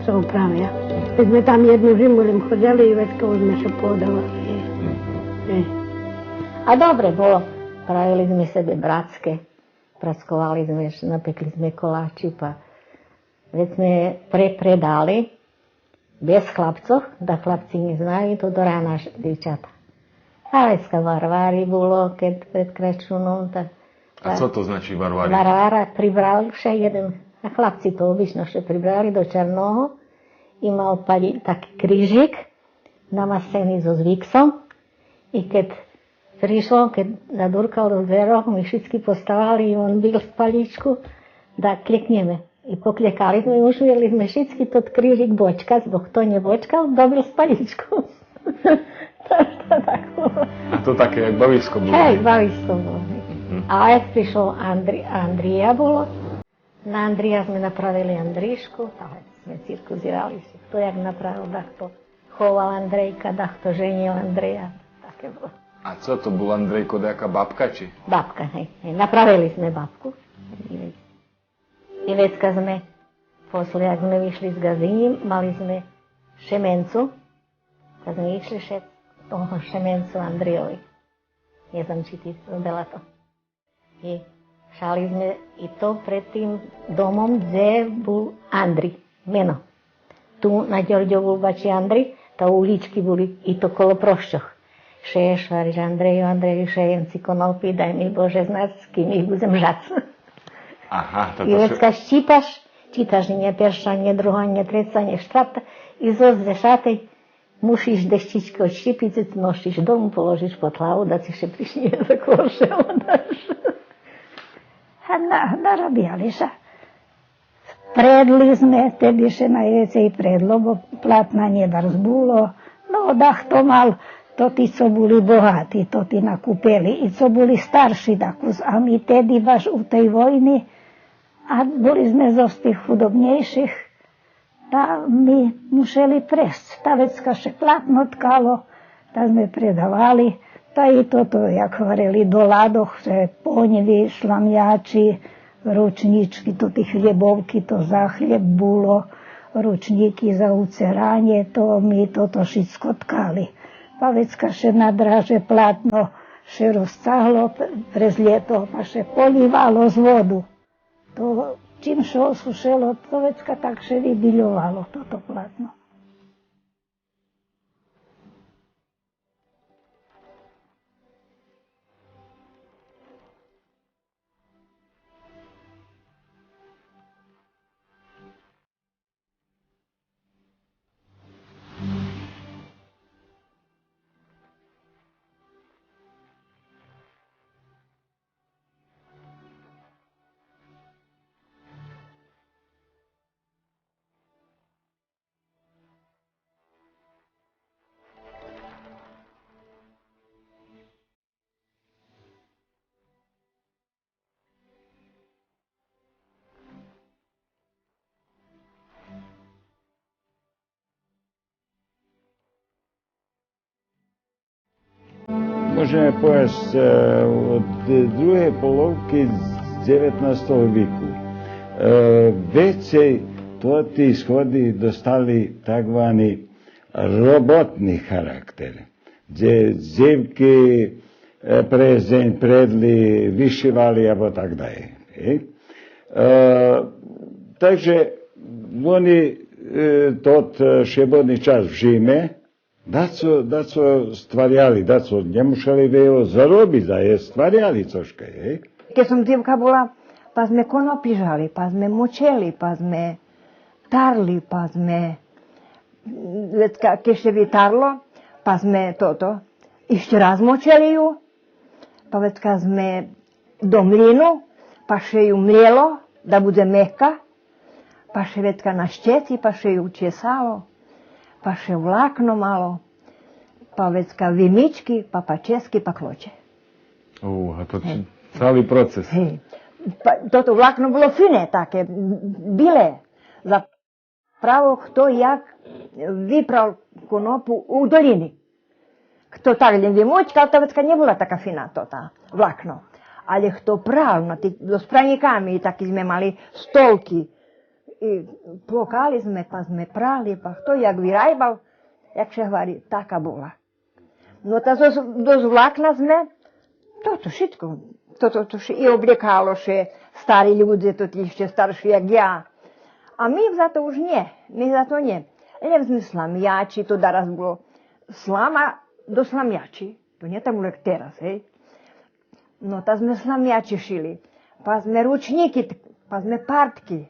цо оправя. Вец зме там єдну жиму лєм ходзели и вецка уж зме ше подавали. Е. А добре було, правели зме себе брацке, брацковали зме, напекли зме колачи, па вец зме пре-, предали, без хлапцох, да хлапци нє знаю, то до рана ш-, дзивчата. А вецка варвари було, кед пред Крачуном, та... А цо то значи варвари? Варвара, прибрал ше єден, а хлапци то обично ше прибрали до чарного и мал палї-, таки крижик, намасцени зоз виксом, и кед пришло, кед задуркал до дверох, ми шицки поставали и вон бил з палїчку, да клекнєме. И поклєкали зме, уж вели зме шицки тот крижик бочкац, бо хто нє бочкал, добил з палїчку. Та, та так було. А то таке як бависко було? Гей, бависко було. Мгм. А як пришол Андрі-, Андрія було, на Андрія зме направели Андришку, та зме циркузирали ше, хто як направил, дахто ховал Андрейка, дахто женєл Андрея, таке було. А цо то бул Андрейко, даяка бабка, чи? Бабка, гей, гей, направели зме бабку. И вецка зме, после як зме вишли з ґаздинї, мали зме шеменцу, та зме вишли ше того шеменцу Андрийови. Нє знам чи ти видела то. И шли зме и то пред тим домом, дзе бул Андрий. Мено. Ту на Дьордьову бачи Андрий, та улїчки були, и то коло прощох. Ше швариш: Андрею, Андрею, шеєм ци конопи, дай ми Боже знац, ким их будзем жац. Ага, то... И вецка щипаш, читаш, нє перша, нє друга, нє треца, нє штварта, и зоз дзешатей мушиш дещички одщипиц, носиш дому, положиш под главу, да ци ше пришнє за кошел, даш. А на-, наробяли ше. Предли зме, теди ше найвецей предло, бо платна нє дарз було. Но, дахто мал, тоти цо були богати, тоти накупели, и цо були старши дакус, а ми теди баш у тей войни, а були зме зоз тих худобнєйших, та ми мушели пресц. Та вецка ше платно ткало, та зме предавали. Та и тото, як гварели, до ладох, же понїви, шламячи, ручнїчки, тоти хлєбовки, то за хлєб було, ручнїки за уцеранє, то ми тото шицко ткали. Па вецка ше на драже платно ше розцагло през лєто, па ше полївало з воду. То чим ше осушело, то вецка так ше вибильовало тото платно. Можеме повесц, е, од другей половки дзеветнастого вику. Е, вецей тоти сходи достали так звани роботни характер, дзе дзивки, е, през дзень предли, вишивали або так далєй. Е? Е, так же вони, е, тот, е, шлєбодни час в жиме, дацо, дацо стваряли, дацо нє мушели вельо заробиц, а єст стваряли цошка, гей? Кед сом дзивка була, па зме конопи жали, па зме мочели, па зме тарли, па зме, вецка, кед ше витарло, па зме тото, ище раз мочели ю, па вецка зме до млїну, па ше ю млєло, да будзе мекка, па ше вецка на щеци, па ше ю чесало, па ше влакно мало, па вецка вимички, па пачески, па клоче. О, а то... Гей. Цали процес. Гей. Па, тото влакно було фине таке, м, биле. За право хто як випрал конопу у долїни. Хто так лєм вимочкал, та вецка нє була така фина тота влакно. Але хто прал, но, ти, зоз пранїками, и таки зме мали столки. И плокали зме, па зме прали, па хто як вирайбал, як ше гвари, така була. Но та зоз, зоз влакна зме, то, то шицко, то, то, то ше и облєкало ше, стари людзе, тоти ище старши як я. А ми за то уж нє, ми за то нє. Лєм зме сламячи, то дараз було слама до сламячи, то нє так було як тераз, гей. Но та зме сламячи шили, па зме ручнїки, па зме партки.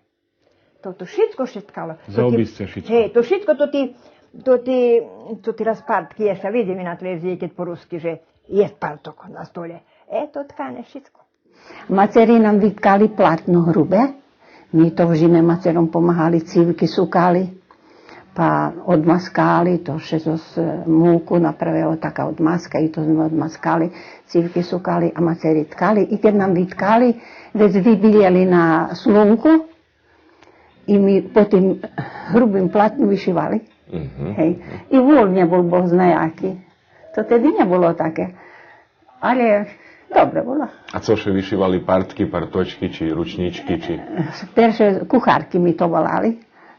То, то шицко ше ткало. Заобисце шицко. Гей, то шицко, то ти, то ти, то ти раз партки єст, а видзим и на телевизиї кед по руски же єст парток на столє. Е, то ткане шицко. Мацери нам виткали платно грубе, ми то в жиме мацером помагали, цивки сукали, па одмаскали, то ше зоз, е, муку направело така одмаска, и то зме одмаскали, цивки сукали, а мацери ткали. И кед нам виткали, вец вибилєли на слунку, и ми по тим грубим платну вишивали. Мгм. Гей. И вул нє бул бог зна яки. То теди нє було таке. Але Добре було. А цо ше вишивали, партки, парточки, чи ручнички, чи? Перше кухарки ми то волали,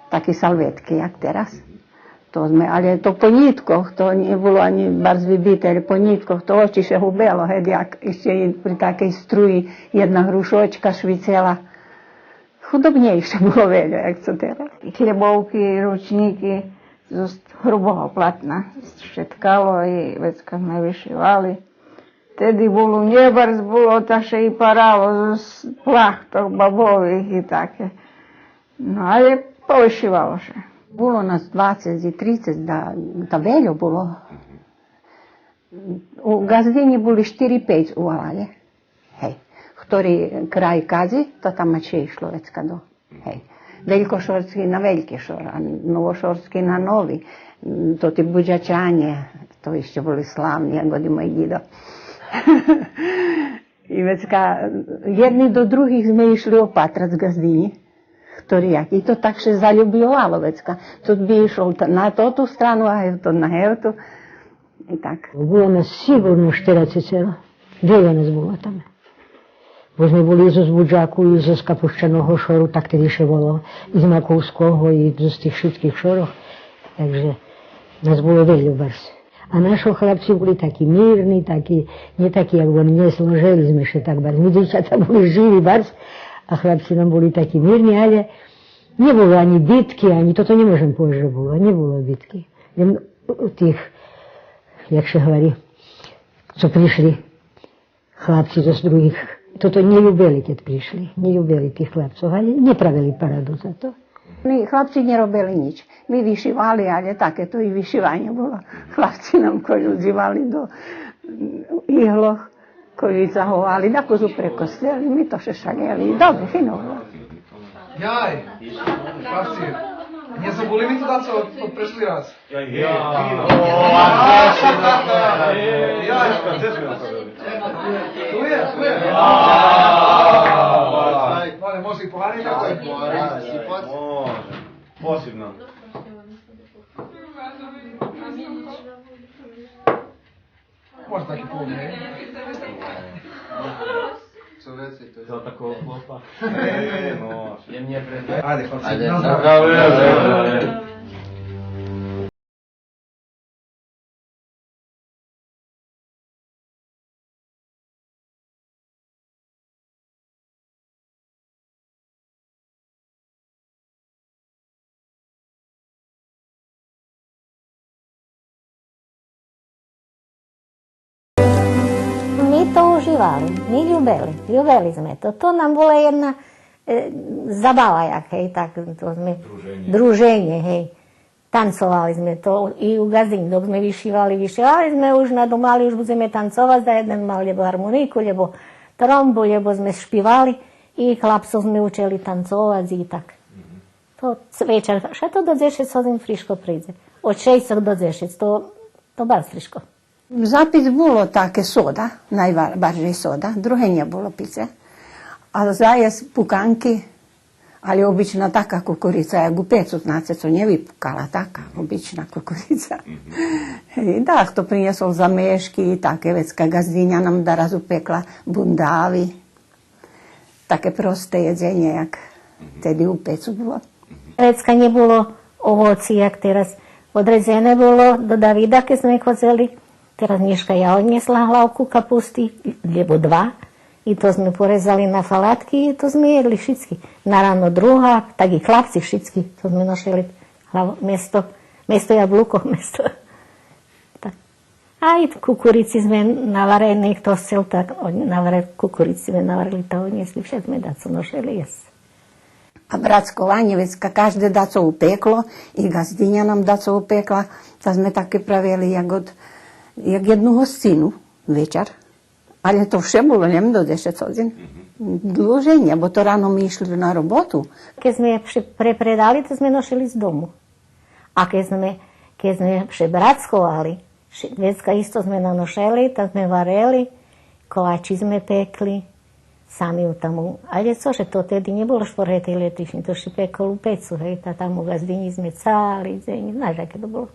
такі салветки, як тераз. То зме, але то по ниткох, то нє було анї барз вибите, але по ниткох, то очи ше губело, гет, як іщи и при такей струї єдна грушочка швицела. Худобнєйше було вельо, як цо тераз. Хлєбовки, ручнїки зоз грубого платна ше ткало и вецка зме вишивали. Теди було, нє барз було, та ше и парало зоз плахтох бабових и таке. Но, але повишивало ше. Було нас двацец и трицец, да, та вельо було. У ґаздинї були штири-пейц у валалє. Гей. Хтори край кази, то там ше ишло вецка до, гей. Велькошорски на Вельки Шор, а Новошорски на Нови. М, тоти Будячанє, то ище були славни, як годи мой дїдо. И вецка, єдни до других зме ишли опатрац ґаздинї. Хтори як. И то так ше залюбйовало вецка. Тот би ишол та-, на тоту страну, а гевтот на гевту. И так. Було нас сиґурно штерацецеро. Вельо нас було там. Бо зме були и зоз Буджаку, и зоз Капущаного Шору, так теди ше волало, и з Маковского, и зоз тих шицких шорох. Так же нас було вельо барз. А нашо хлапци були таки мирни, таки, нє таки, як вони днєс, но жели зме ше так барз. Ми, дзивчата, були живи барз, а хлапци нам були таки мирни, але нє було анї битки, анї тото нє можем повесц же було, нє було битки. Лєм у тих, як ше гвари, цо пришли хлапци зоз других, тото нє любели, кед пришли, нє любели тих хлапцох, але нє правели параду за то. Ми, хлапци нє робели нїч. Ми вишивали, але таке то и вишиванє було. Хлапци нам колюдзивали до, м, иглох, колюдзивали, дакус упрекостели, ми то ше шалєли. Добре, фино було. Яй, хлапци, нє забули ми ту дацо од, од прешли раз? Яй, яй. Ту є, ту є. Вале, може и погари, тако є. Може. Посебно. Може таки повне. Цо вецей, то є. Цо такого хлопа? Е, но. Є мнє пред... Айде, хлопци, айде, на здравє. На здравє. Ми то уживали, ми любели, любели зме то. То нам була єдна, е, забава, як, гей, так, то зме... Друженє. Друженє, гей. Танцовали зме то и у ґаздинї, док зме вишивали, вишивали зме, уж надумали, уж будземе танцовац, да єден мал лєбо гармонику, лєбо тромбу, лєбо зме шпивали, и хлапцох зме учели танцовац и так. То ц-, вечар, ше то до дзешец годзин фришко придзе. Од шейсцох до дзешец, то, то барз фришко. Запиц було таке сода, найбар-, баржей сода, друге нє було пице. А заєсц пуканки, але обична така кукурица, як у пецу, знаце, цо нє випукала, така обична кукурица. И дахто принєсол замешки и таке, вецка ґаздиня нам дараз упекла бундави. Таке просте єдзенє, як теди у пецу було. Вецка нє було овоци, як тераз. Одредзене було до Давида, кед зме ходзели. Тераз нєшка я однєсла главку капусти, лєбо два, и то зме порезали на фалатки, и то зме єдли шицки. На рано друга, так и хлапци шицки, то зме ношели глав-, место, место яблуко, место. Так. А и кукурици зме наварели, хто сцел, так, од-, наваре-, кукурици зме наварели, та однєсли, вше зме дацо ношели єсц. А брацкованє, вецка кажде дацо упекло, и ґаздиня нам дацо упекла, та зме таке правели, як од, як єдну госцину вечар. Але то вше було, нєм, до дзешец годзин. Длуже нє, бо то рано ми ишли на роботу. Кед зме пре-, препредали, то зме ношели з дому. А кед зме, кед зме ше брацковали, ши-, вецка исто зме наношели, та зме варели, колачи зме пекли, сами у тому. Але цо же то теди нє було шпоргетей електрични, то ше пекол у пецу, гей, та там у ґаздинї зме цали дзень, знаш, яке то було.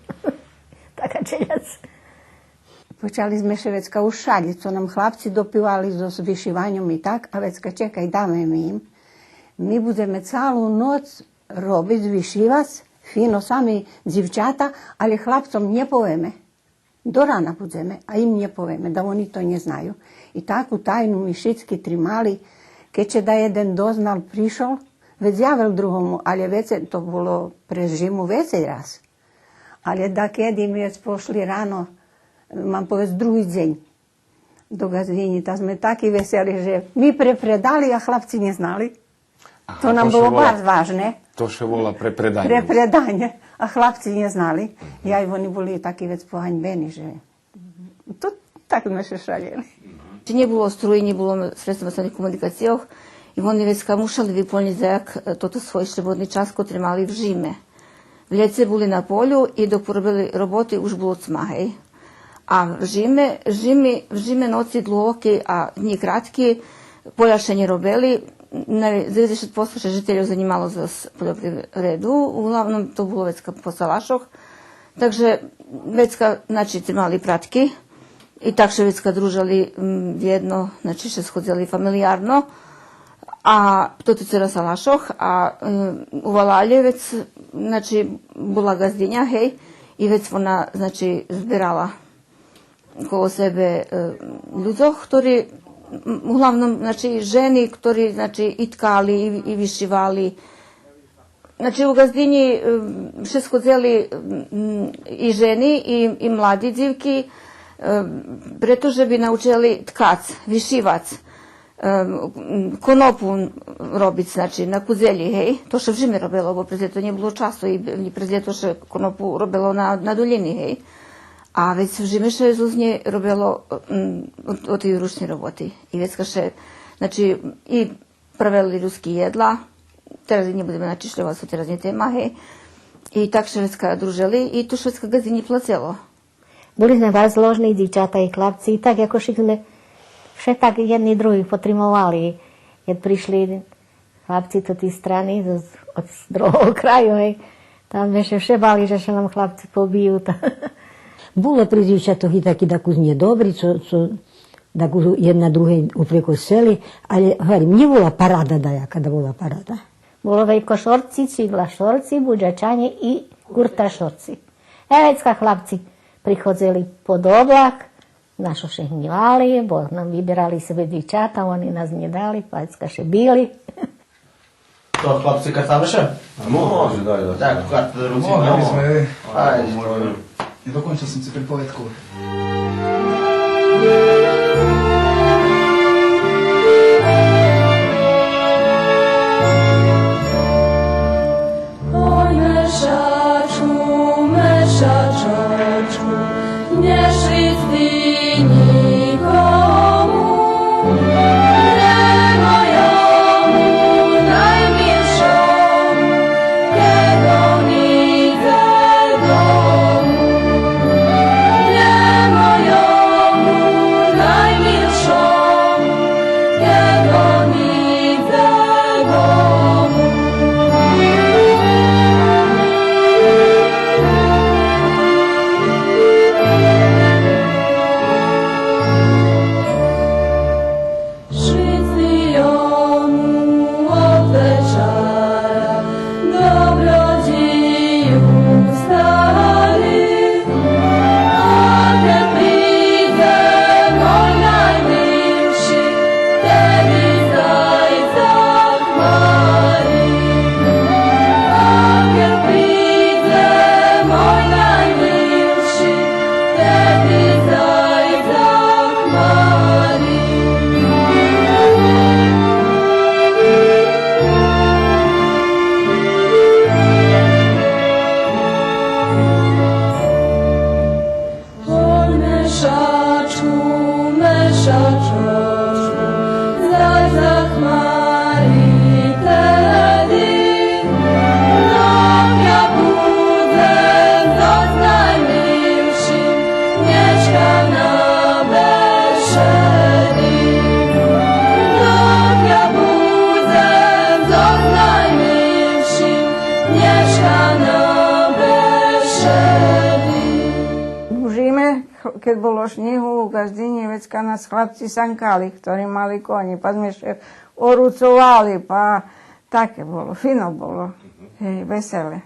Така челядз. Почали зме ше вецка ушалїц, цо нам хлапци допивали зоз вишиваньом и так, а вецка: чекай, даме ми им. Ми будземе цалу ноц робиц, вишивац, фино, сами дзивчата, але хлапцом нє повеме. До рана будземе, а им нє повеме, да вони то нє знаю. И таку тайну ми шицки тримали. Кед ше да єден дознал, пришол, вец явел другому, але вецей, то було през жиму вецей раз. Але дакеди ми вец пошли рано, мам повесц, други дзень до ґаздинї, та зме таки весели же ми препредали, а хлапци нє знали. Аха, то нам було барз важне. То ше вола препреданє. Препреданє, а хлапци нє знали. Я и вони були таки вец поганьбени же то так зме ше шалїли. Чи нє було струї, нє було средства масових комуникацийох, и вони вецка мушали виполнїц даяк, е, тото свой шлєбодни час котри мали в жиме. В лєце були на полю и док поробели роботи, уж було цма, гей. А в жиме, жиме, в жиме ноци длугоки, а днї кратки, поля ше нє робели, на-, дзеведзешат посто ше жительох занїмало зоз польопривреду, углавном то було вецка по салашох. Так же вецка, значи, тримали пратки и так ше вецка дружели, м, єдно, значи, ше сходзели фамилиярно. А тото цо на салашох, а, е, у валалє вец, значи, була ґаздиня, гей, и вец вона, значи, зберала коло себе, е, людзох, хтори, м, углавном, значи, жени, хтори, значи, и ткали, и, и вишивали. Значи, у ґаздинї, е, ше сходзели, м, и жени, и, и млади дзивки, е, прето же би научели ткац, вишивац, е, м, конопу робиц, значи, на кудзелї, гей. То ше в жиме робело, бо през лєто нє було часу и, и през лєто ше конопу робело на, на долїни, гей. А вец в жиме ше зоз нєй робело, м, о, о тей ручней роботи. И вецка ше, значи, и правели руски єдла, тераз нє будземе начишльовац, то тераз нє тема, гей. И так ше вецка дружели, и то ше вецка ґаздинї плацело. Були зме барз зложни, дзивчата и хлапци, и так якошик зме вше так єдни других потримовали. Кед пришли хлапци то тей страни, з, з, од другого краю, гей, там зме ше вше бали же ше нам хлапци побию, та. Було при дзивчатох и таки дакус нєдобри, цо, цо дакус єдна другей упрекосели, але, гварим, нє була парада даяка, да була парада. Було велько шорци, цидла шорци, буджачанє и курта шорци. Е, вецка хлапци приходзели под облак, нашо ше гнївали, бо нам виберали себе дзивчата, они нас нє дали, вецка ше били. То, хлапци, картаме ше? Може, дай, дай. Так, карта до руци. Може, може. Айде. Нє докончел сом ци приповедку. Ой, мешачку, мешачачку, нє шицти нїкому, лєм мойому наймилшому, кед он идзе дому. Лєм мойому най- Кед було шнїгу у Ґаздинї, вецка нас хлапци санкали, хтори мали конї, па зме ше оруцовали, па таке було, фино було, гей, веселе.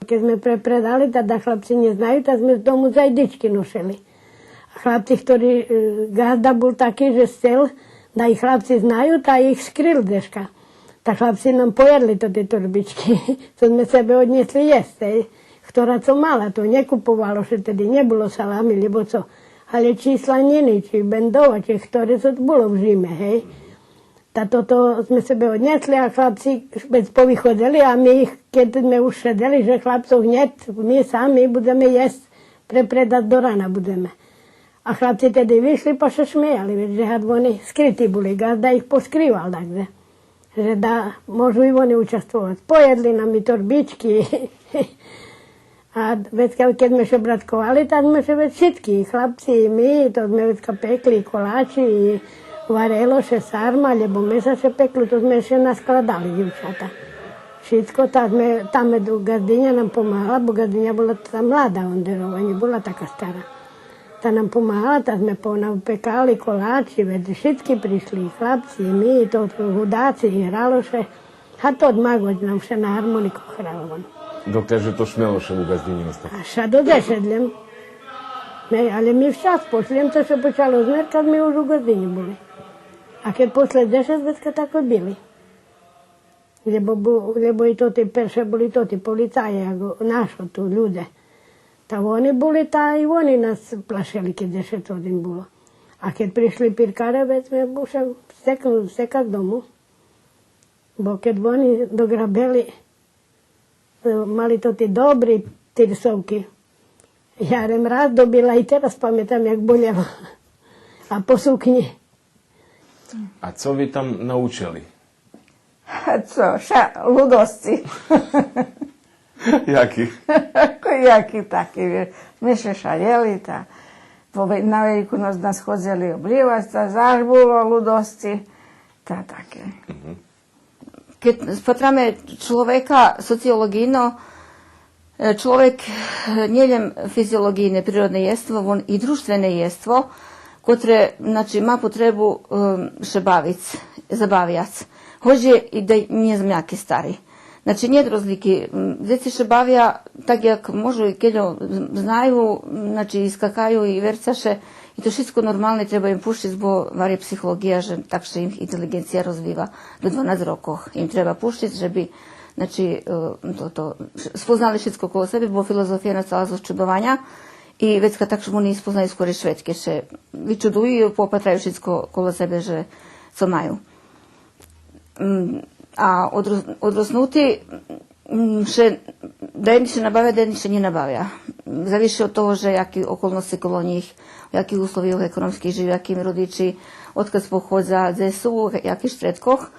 Кед зме препредали, та да хлапци нє знаю, та зме з дому зайдички ношели. А хлапци, хтори, е, ґазда бул таки же сцел да и хлапци знаю, та их скрил дзешка. Та хлапци нам поєдли тоти торбички, цо зме себе однєсли єсц, гей. Хтора цо мала, то нє куповало ше теди, нє було салами, лєбо цо. Але чи сланїни, чи бендова, чи хторе цо було в жиме, гей. Та тото зме себе однєсли, а хлапци вец повиходзели, а ми их, кед зме уж шедзели, же хлапцох нєт, ми сами будземе єсц, препредац до рана будземе. А хлапци теди вишли, па ше шмеяли, вец же гад вони скрити були, ґазда их поскривал дагдзе. Же да можу и вони участвовац. Поєдли нам и торбички. А вецка, кед зме ше братковали, та зме ше вец шицки, и хлапци, и ми, то зме вецка пекли, и колачи, и варело ше сарма, лєбо меса ше пекло, то зме ше наскладали, дївчата. Шицко, та зме, там мед у ґаздиня нам помагала, бо ґаздиня була та млада, онде нє була така стара. Та нам помагала, та зме понапекали колачи, вец шицки пришли, и хлапци, и ми, и то, то гудаци, и грало ше. А тот Маґоч нам ше на гармонику грал вон. Докля же то шмело ше у ґаздиня остац? А ша до дзешец лєм. Не, але ми вчас после, лєм цо ше почало змеркац, ми уж у ґаздинї були. А кед после дзешец, вецка тако били. Лєбо бу-, лєбо и тоти перше були тоти полицаї, як нашо ту людзе. Та вони були, та и вони нас плашели, кед дзешец годзин було. А кед пришли пиркаре, вец зме мушели сцекнуц, сцекац дому. Бо кед вони дограбели, е, мали тоти добри тирсовки. Я лєм раз добила и тераз паметам як болєла. А по сукнї. А цо ви там научели? Цо, ша-, лудосци. Яки? Яки таки, виш. Ми ше шалєли, та по ве-, на Велику ноц нас ходзели облївац, та заш було лудосци, та таке. Мгм. Кед спатраме чловека социолоґийно, е, чловек, е, нє лєм физиолоґийне, природне єство, вон и дружтвене єство, котре, значи, ма потребу, е, ше бавиц, забавяц. Гоч є и да нє знам яки стари. Значи, нєт розлїки, м, дзеци ше бавя так як можу и кельо знаю, значи, и скакаю, и верца ше, и то шицко нормалне, треба им пущиц, бо вари психолоґия, же так ше им интелиґенция розвива до дванац рокох. Им треба пущиц, же би, значи, е, то, то, спознали шицко коло себе, бо филозофия настала зоз чудованя и вецка так же вони спознаю скорей швет, кед ше вичудую и попатраю шицко коло себе, же цо маю. М, а одрос-, одроснути, м, ше, даєдни ше набавя, даєдни ше нє набавя. М, завиши од того же яки околносци коло нїх, у яких условийох економских жию, яки им родичи, одкадз походза, дзе су, у яких штредкох.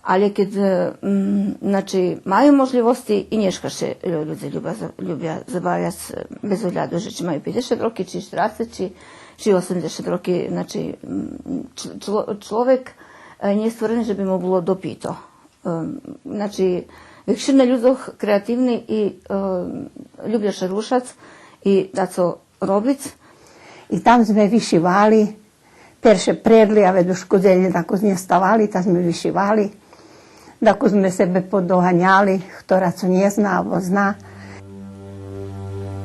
Але кед, е, м, значи, маю можлївосци, и нєшка ше лю-, людзе любя за-, любя забавяц, е, без огляду же чи маю пейдзешат роки, чи штерацец, чи, чи осемдзешат роки, значи, м, ч-, чло-, чловек, е, нє створени же би му було допито. Е, значи, векшина людзох креативни и, е, любя ше рушац и дацо робиц. И там зме вишивали, перше предли, а вец уж кед дзень дакус нє ставали, та зме вишивали. Дакус зме себе подоганяли, хтора цо нє зна, або зна.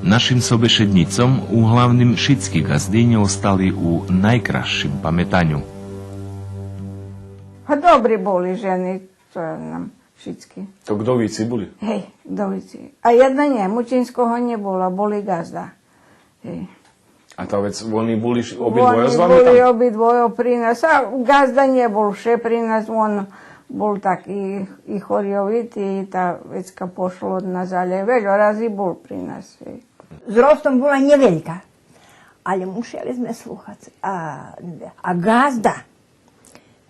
Нашим собешеднїцом углавним шицки ґаздинї остали у найкрасшим паметаню. А добри були жени, цо я знам, шицки. То ґдовици були? Гей, ґдовици. А єдна нє, Мучинского нє було, були ґазда. Гей. А та вец вони були ш-, обидвойо з вами там? Вони були обидвойо при нас, а ґазда нє бул вше при нас, вон бул так и, и хорйовити, и та вецка пошло од нас, але вельо рази бул при нас, гей. Зростом була нєвелька, але мушели зме слухац. А, а ґазда,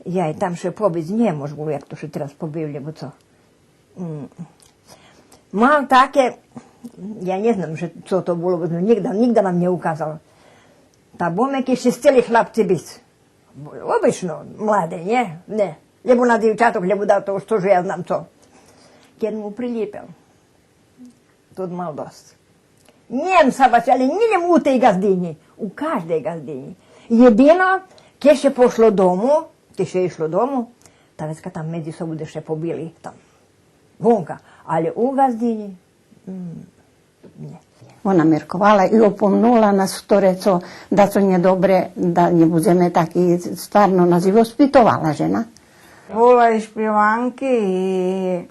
яй, там ше побиц нє мож було, як то ше тераз побив, лєбо цо. М. Мал таке, я нє знам же цо то було, бо нїґда, нїґда нам нє указал. Та бомеки ше сцели хлапци биц. Обично, млади, нє? Нє. Лєбо на дївчатох, лєбо да то, цо же я знам цо. Кед му прилїпел, тот мал досц. Нєм са бачели, нє лєм у тей ґаздинї. У каждей ґаздинї. Єдино, кед ше пошло дому, кед ше ишло дому, та вецка там медзи собу де ше побили, там, вонка. Але у ґаздинї, м, нє. Вона мерковала и опомнула нас, хторе цо, дацо нє добре, да нє будземе таки, стварно нас и воспитовала жена. Була и шпиванки, и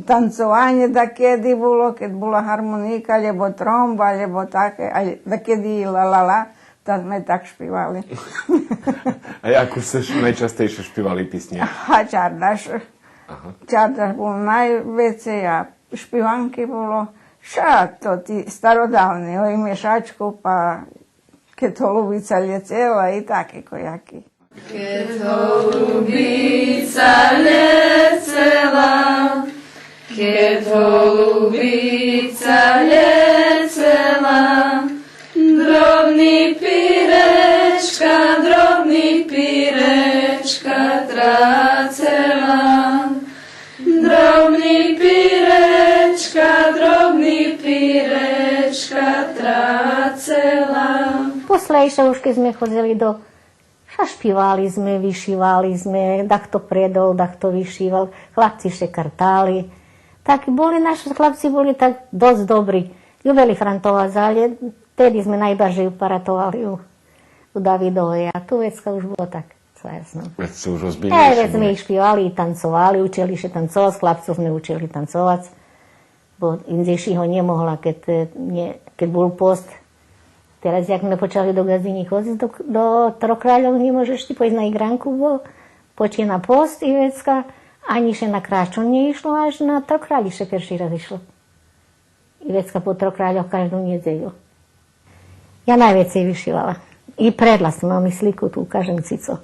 танцованє дакеди було, кед була гармоника, лєбо тромба, лєбо таке, а дакеди и ла-ла-ла, та зме так шпивали. А яку сце ш-, найчастейше шпивали писню? А, Чардаш. Ага. Чардаш бул найвецей, а шпиванки було, ша тоти стародавни, ой, Мешачку, па Кед голубица лєцела и таки кояки. Кед голубица лєцела, кед голубица лєцела, дробни пиречка, дробни пиречка трацела. Дробни пиречка, дробни пиречка трацела. После ище уж кед зме ходзели до, ша шпивали зме, вишивали зме, дахто предал, дахто вишивал, хлапци ше картали. Так були, наши хлапци були так досц добри. Любели франтовац, але теди зме найбаржей упаратовали у, у Давидовей, а ту вецка уж було так. Цо я знам. Вец сце уж озбильнєйши були. Е, вец зме и шпивали, и танцовали, учели ше танцовац, хлапцох зме учели танцовац. Бо индзеши го нє могла, кед, е, нє, кед бул пост. Тераз, як зме почали до ґаздинї ходзиц до, до Трох кральох, нє можеш ти пойсц на игранку, бо почина пост и вецка анї ше на Крачун нє ишло, аж на Трох кралї ше перши раз ишло. И вецка по Трох кральох кажду нєдзелю. Я найвецей вишивала. И предла сом, мам и слику, ту укажем ци цо.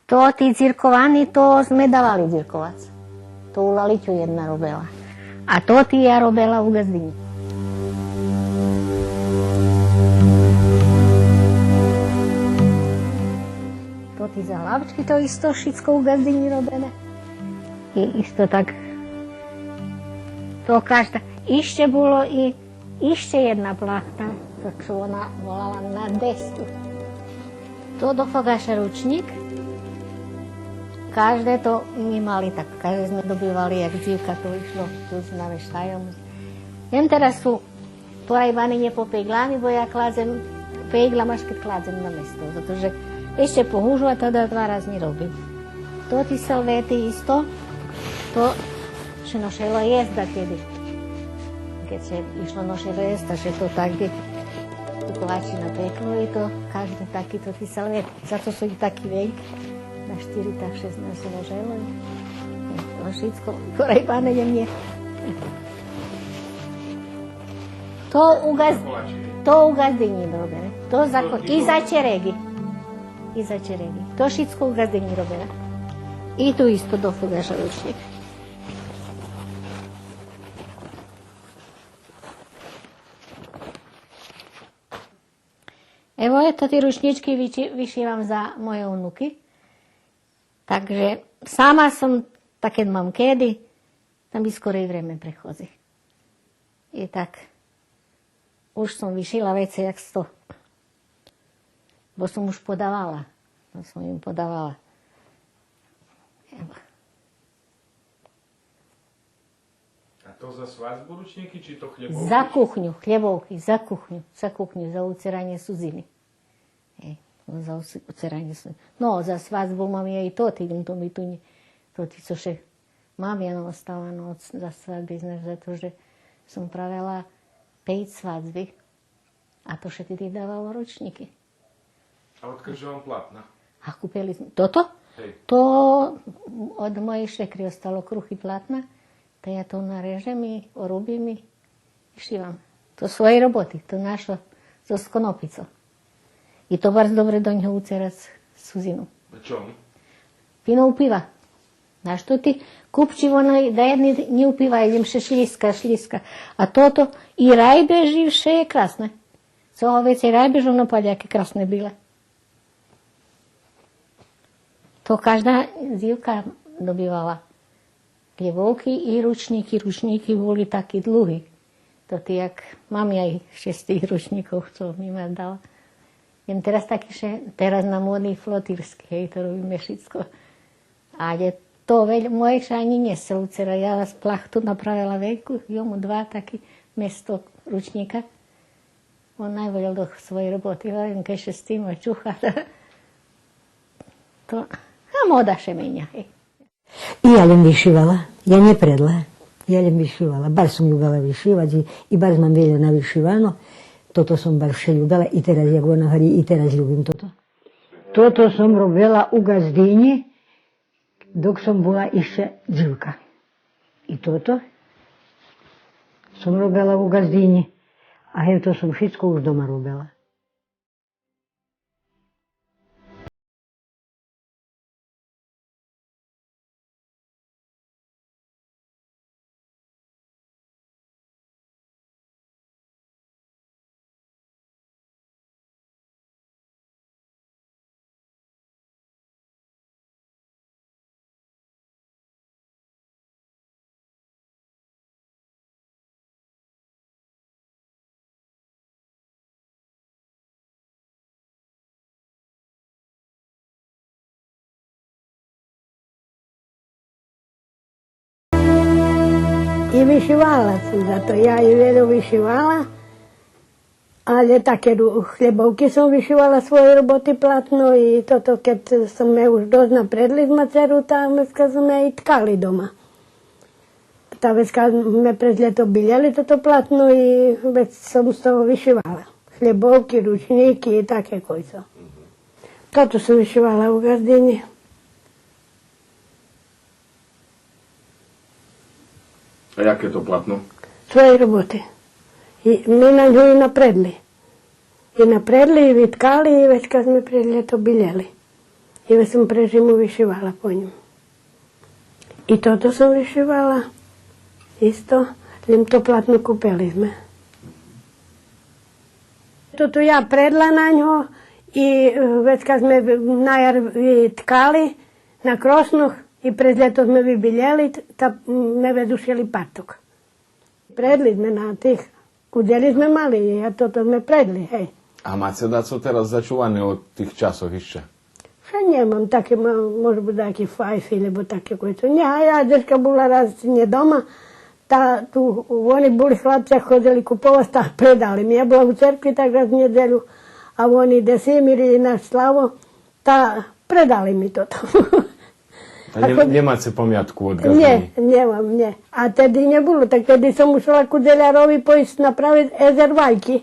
Тоти дзирковани, то зме давали дзирковац. То у Лалитю єдна робела. А тоти я робела у ґаздинї. Тоти залавчки, то исто шицко у ґаздинї робене. И исто так. То кажда. Ище було и, ище єдна плахта, так ше вона волала на деску. То до фагаша ручнїк. Кажде то ми мали так, кажде зме добивали, як дзивка то ишло, ту з намештайом. Єм тераз су порайбани нє по пейґлами, бо я кладзем пейґлам аж кед кладзем на место, зато же ище погужу, а тогда два раз нє робим. Тоти салвети исто, то ше ношело єсц дакеди. Кед ше ишло ношело єсц, та ше то так, кед у ковачи напекло и то кажде таки тоти салвети. Зато су и таки вельки, на штири, так ше з нас ношело. То шицко порайбане є мнє. То у ґаз-, то у ґаздинї робене. То за ко-, и за череґи. И за череґи. То шицко у ґаздинї робене. И ту исто до фагаша ручнїк. Ево, ето тоти ручнїчки вичи-, вишивам за мойо унуки. Так же сама сом, так кед мам кеди, та ми скорей време преходзи. И так, уж сом вишила вецей як сто. Бо сом уж подавала. Бо сом им подавала. Ево. А то за свадьбу ручнїки, чи то хлєбовки? За кухню, хлєбовки, за кухню, за кухню, за уцеранє сузини. Е, за уц-, уцеранє сузини. Но, за свадьбу мам я и тоти, то ми ту нє, тоти цо ше мам я остала, но, за свадьби, знаш, зато же сом правела пейц свадьби. А то ше теди давало ручнїки. А одкадже вам платна? А купели зме. Тото? Гей. То од моєй швекри остало крухи платна, та я то нарежем и оробим и шивам. То своєй роботи, то нашо зоз конопицох. И то барз добре до нього уцерац сузину. А чом? Вино упива. Знаш, тоти купчи, воно и да єдни нє упиваю, им ше шлїзка, шлїзка. А тото и райбеж и вше є красне. Цо го вецей райбеж, воно пак яке красне било. То кажда дзивка добивала хлєбовки и ручнїки, ручнїки були таки длуги. Тоти як мам я и шейсц тих ручнїкох, цо ми мам дала. Єм тераз таки ше, тераз на моди флотирски, гей, то робиме шицко. Але то вель-, моє ше анї нє сцелуцера, я плахту направела вельку, йому два таки место ручнїка. Он найволєл до своєй роботи, лєм кед ше з тим очуха. То, а мода ше меня, гей. И я лєм вишивала, я нє предла, я лєм вишивала. Барз сом любела вишивац и, и барз мам вельо навишивано. Тото сом барз ше любела и тераз, як вона гвари, и тераз любим тото. Тото сом робела у ґаздинї, док сом була ище дзивка. И тото сом робела у ґаздинї, а гевто сом шицко уж дома робела. И вишивала сом зато, я и вельо вишивала, але таке ру-, хлєбовки сом вишивала своєй роботи платно и тото, кед сом ме уж досц напредли з мацеру, та вецка зме и ткали дома. Та вецка зме през лєто билєли тото платно и вец сом з того вишивала. Хлєбовки, ручнїки и таке койцо. Тото сом вишивала у ґаздинї. А яке то платно? Своєй роботи. И ми на нього и напредли. И напредли, и виткали, и вецка зме през лєто билєли. И вец сом през зиму вишивала по нїм. И тото сом вишивала. Исто, лєм то платно купели зме. Тото я предла на нього, и, е, вецка зме в-, на яр виткали, на кроснох и през лєто зме вибилєли, т-, та, м, ме вец ушели парток. Предли зме на тих, кудзелї зме мали, а тото зме предли, гей. А маце дацо тераз зачуване од тих часох ище? Ше нємам таке, мо-, може буц таки файфи, лєбо таке койцо. Нє, а я дзешка була раз нє дома, та ту, вони були хлапци, ходзели куповац, та предали ми. Я була у церкви так раз нєдзелю, а вони Десимир и наш Славо, та предали ми тото. Та нє, нє маце памятку од ґаздинї? Нє, нємам, нє. А теди нє було, так теди сом мушела кудзелярови пойсц направиц езер вальки.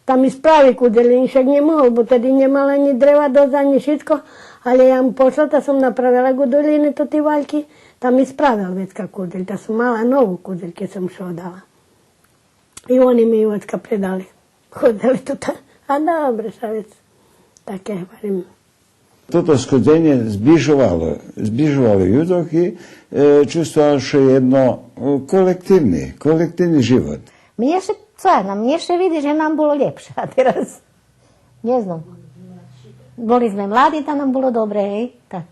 Та ми справи кудзель, иншак нє могол, бо теди нє мала анї древа досц, анї шицко, але я му пошла, та сом направела ґу долїни тоти вальки, та ми справел вецка кудзель, та сом мала нову кудзель, кед сом ше удала. И вони ми ю вецка предали. Ходзели тута. А добре, ше вец. Таке гварим. Тото сходзенє зближовало, зближовало людзох и, е, чувствовало ше єдно, е, колективни, колективни живот. Мнє ше, цо я знам, мнє ше видзи же нам було лєпше, а тераз нє знам. Були зме млади, та нам було добре, гей, так.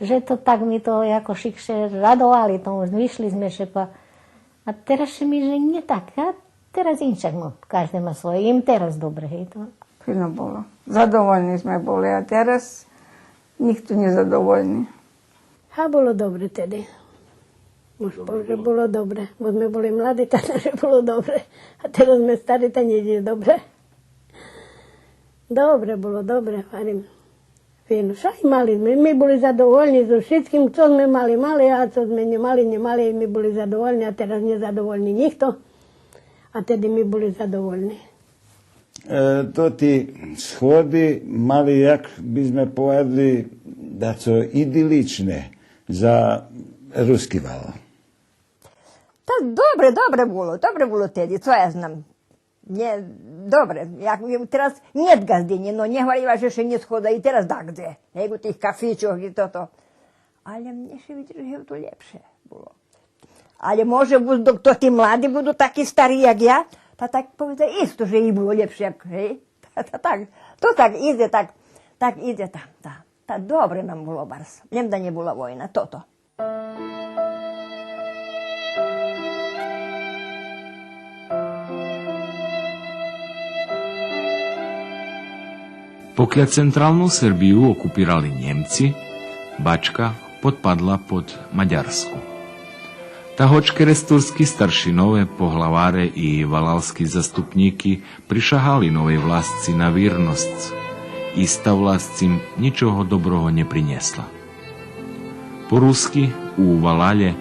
Же то так ми то якошик ше радовали тому, вишли зме ше, па, а тераз ше ми же нє так, а тераз иншак, но, кажде ма своє, им тераз добре, гей, то. Фино було. Задовольни зме були, а тераз нїхто нє задовольни. А було добре теди. Мож повесц же було добре, бо зме були млади, та же було добре. А тераз зме стари, та нє є добре. Добре було, добре, гварим. Фино, ше и мали зме. Ми були задовольни зоз шицким, цо зме мали, мали, а цо зме нє мали, нє мали, и ми були задовольни, а тераз нє задовольни нїхто, а теди ми були задовольни. Е, тоти сходи мали, як би зме повадили, дацо идиличне за Руски вал. Та добре, добре було, добре було теди, цо я знам. Нє, добре, як тераз нєт ґаздинї, но нє гварим же ше нє сходза и тераз дагдзе, нєт тих кафичох и тото. Але мнє ше видзи же то лєпше було. Але може буц, док тоти млади буду таки стари, як я, та так поведза исто же и було лєпше, як, гей? Та, та так, то так идзе, так, так идзе, та, та, та добре нам було барз. Лєм да нє була война, тото. Покля централну Сербию окупирали Нємци, Бачка подпадла под Мадярску. Та гоч керестурски старшинове, поглаваре и валалски заступнїки пришагали новей власци на вирносц, иста власц им нїчого доброго нє принєсла. По руски у валалє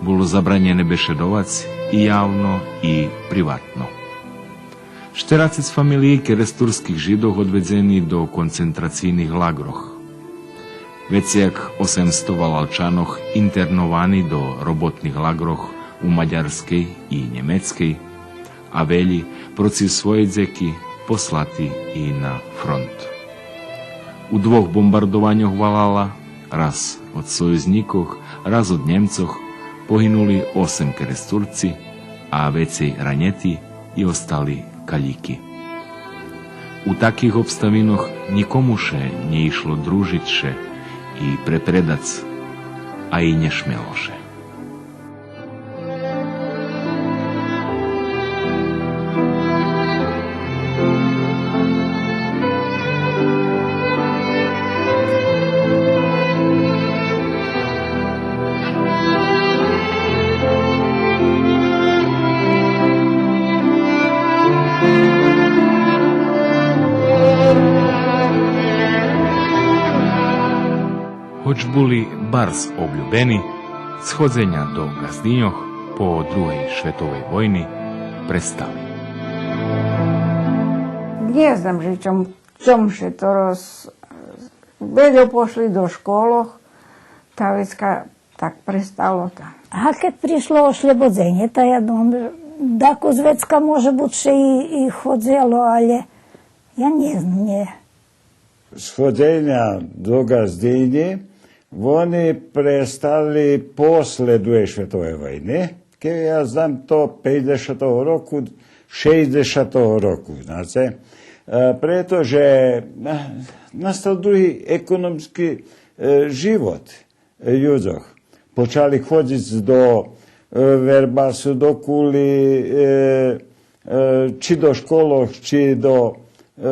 було забранєне бешедовац и явно и приватно. Штерацец фамилиї керестурских Жидох одведзени до концентрацийних лагрох. Вецей як осемсто валалчанох интерновани до роботних лагрох у Мадярскей и Нємецкей, а велї процив своєй дзеки послати и на фронт. У двох бомбардованьох валала, раз од союзнїкох, раз од Нємцох, погинули осем керестурци, а вецей ранєти и остали калїки. У таких обставинох нїкому ше нє ишло дружиц ше и препредац, а и нє шмело ше. Гоч були барз облюбени, сходзеня до ґаздиньох по Другей шветовей войни престали. Нє знам же чом, чом ше то роз-, вельо пошли до школох, та вецка так престало та. А кед пришло ошлєбодзенє, та я думам, дакус вецка може буц ше и, и ходзело, але я нє знам, нє. Сходзеня до ґаздинї, вони престали после Другей шветовей войни, кед я знам то пейдзешатого року, шейдзешатого року, знаце, е, прето же, е, настал други економски, е, живот, е, людзох. Почали ходзиц до, е, Вербасу, до Кули, е, е, чи до школох, чи до, е,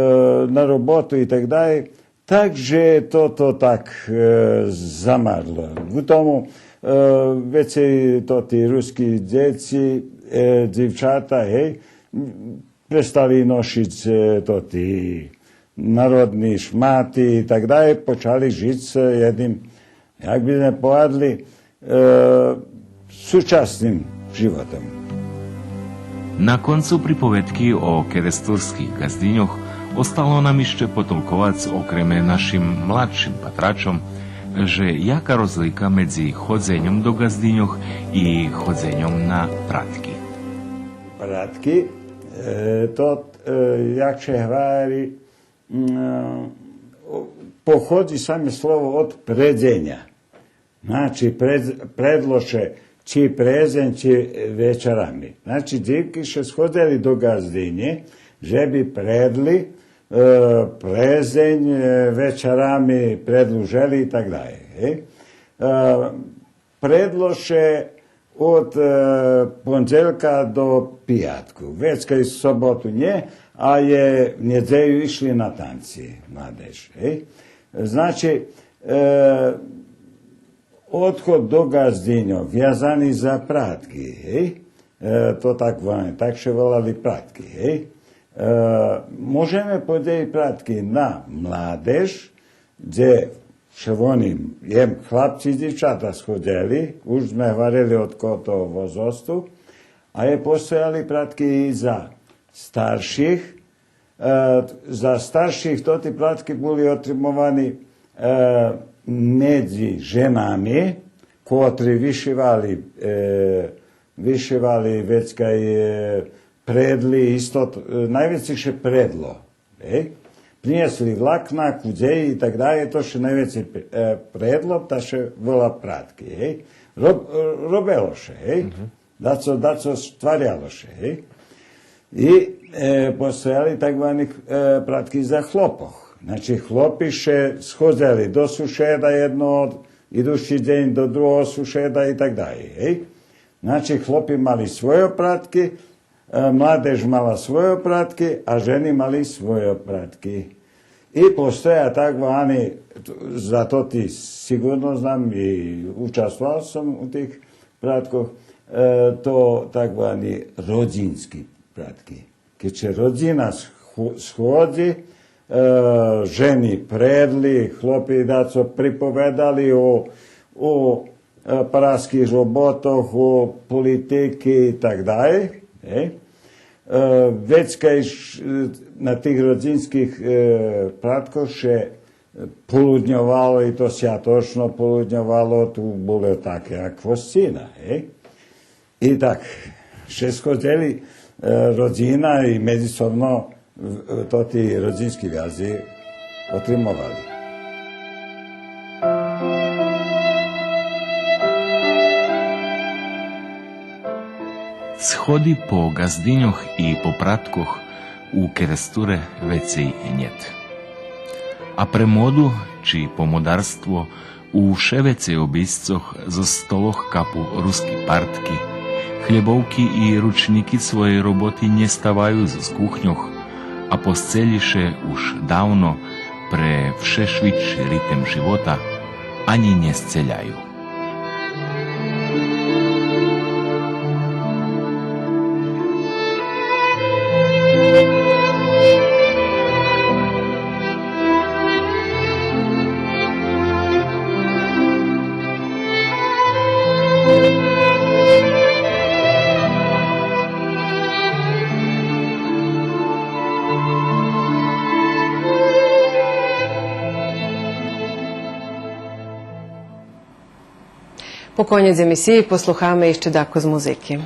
на роботу и так далєй. Так же тото так, е, замарло. Ку тому, е, вецей тоти руски дзеци, е, дзивчата, гей, престали ношиц, е, тоти народни шмати и так далєй, почали жиц, е, єдним, як би зме повадли, е, сучасним животом. На концу приповедки о керестурских ґаздиньох остало нам ище потолковац, окреме нашим младшим патрачом, же яка розлика медзи ходзеньом до ґаздиньох и ходзеньом на пратки. Пратки, е, то, е, як ше гвари, м, е, о, походзи саме слово од предзеня. Значи, пред-, предло ше чи презень, чи вечарами. Значи, дзивки ше сходзели до ґаздинї же би предли, е, презень, е, вечарами предлужели и так далєй, гей. Е, предло ше од, е, пондзелка до пиятку. Вецка и соботу нє, а є нєдзелю ишли на танци младеж, гей. Значи, е, одход до ґаздиньох, вязани за пратки, гей. Е, то так вони, так ше волали пратки, гей. Е, можеме подзелїц пратки на младеж, дзе ше вони, єм, хлапци и дзивчата сходзели, уж зме гварели од кого того возрасту, а є постояли пратки и за старших. Е, за старших тоти пратки були отримовани, е, медзи женами, котри вишивали, е, вишивали вецка и, е, предли, исто, е, найвецей ше предло. Гей? Принєсли влакна, кудзеї и так далєй, то ше найвецей, е, предло, та ше вола пратки, гей? Роб-, робело ше, гей? Дацо, дацо стваряло ше, гей? И, е, постояли так звани, е, пратки за хлопох. Значи, хлопи ше сходзели до сушеда єдного, идучи дзень до другого сушеда и так далєй, гей? Значи, хлопи мали свойо пратки, е, младеж мала свойо пратки, а жени мали свойо пратки. И постоя так вани, за то ти сиґурно знам и участвовал сом у тих праткох, е, то так вани родзински пратки. Кед ше родзина сху-, сходзи, е, жени предли, хлопи дацо приповедали о, о, е, параских роботох, о политики и так далєй, е. Е, вецка и ш-, на тих родзинских, е, праткох ше полудньовало и то святочно полудньовало, ту було таке як госцина, е. И так, ше сходзели, е, родзина и медзисобно, е, тоти родзински вязи отримовали. Сходи по ґаздиньох и по праткох у Керестуре вецей нєт. А пре моду чи помодарство у вше вецей обисцох зоз столох капу руски партки, хлєбовки и ручнїки своєй роботи нє ставаю зоз кухньох, а посцелї ше уж давно пре вше швидши ритем живота анї нє сцеляю. По конєц емисиї послухаме ище дакус музики.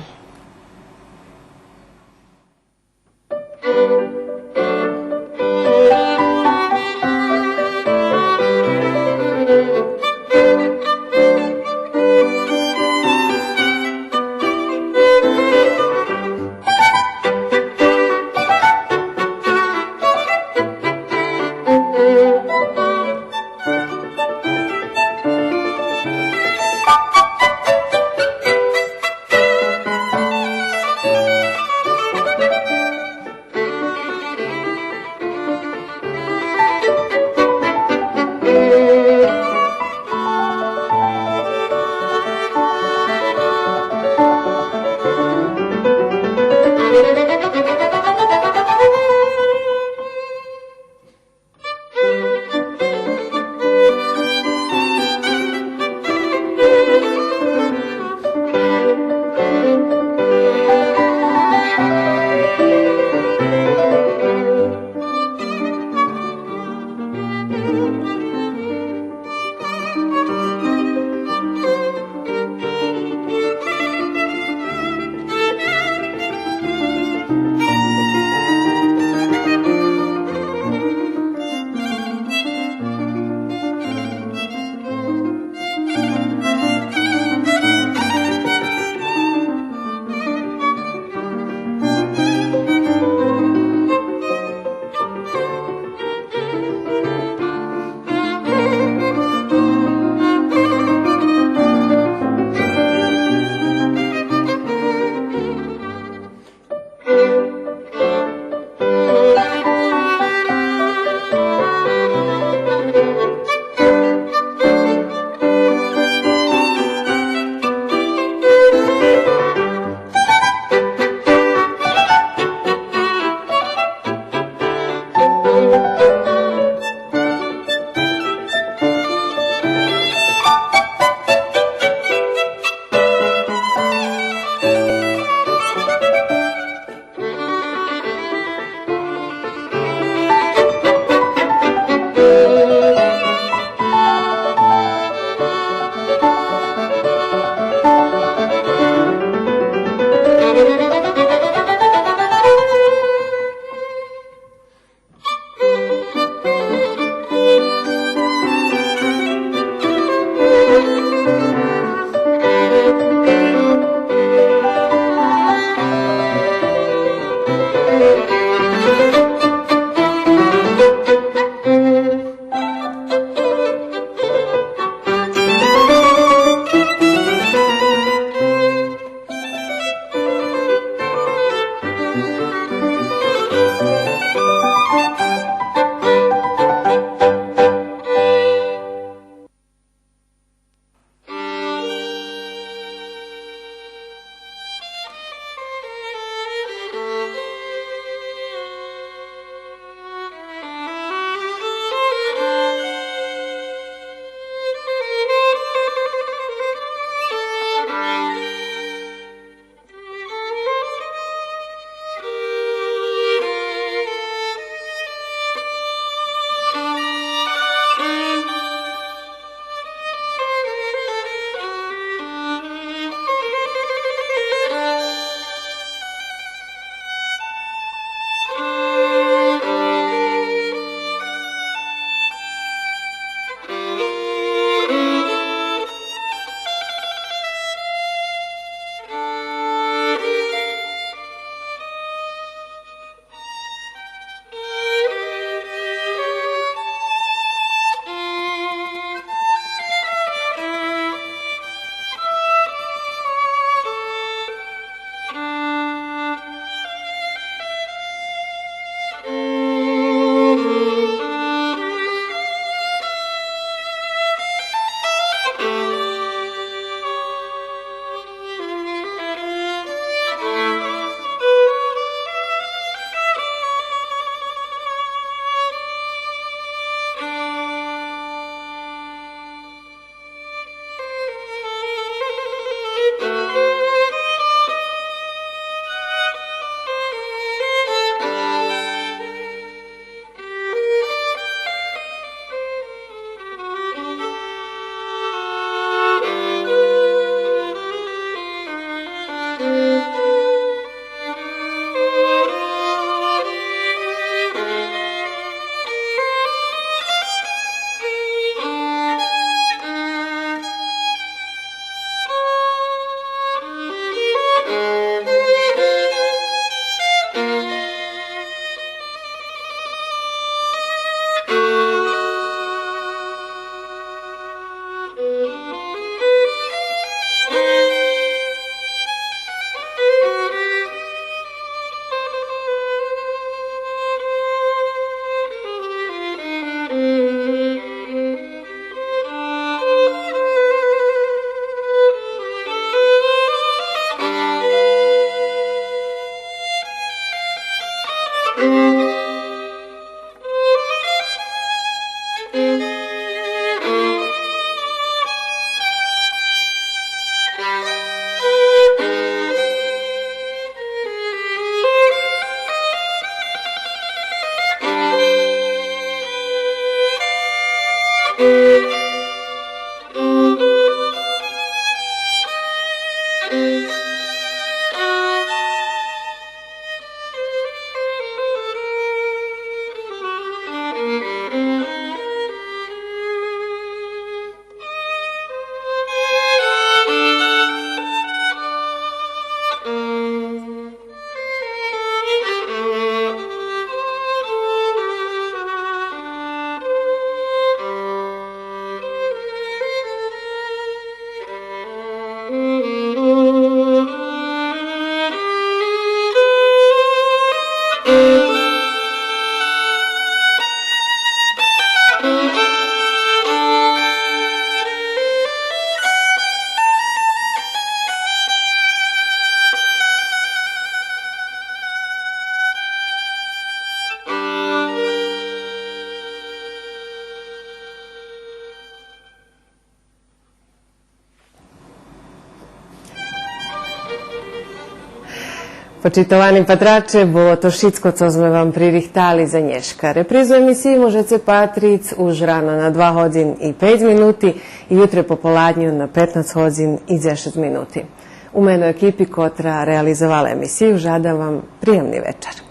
Почитовани патраче, було то шицко цо зме вам пририхтали за нєшка. Репризу емисиї можеце патриц уж рано на два годзин и пейц минути и ютре пополадню на петнац годзин и дзешец минути. У мено екипи котра реализовала емисию жадам вам приємни вечар.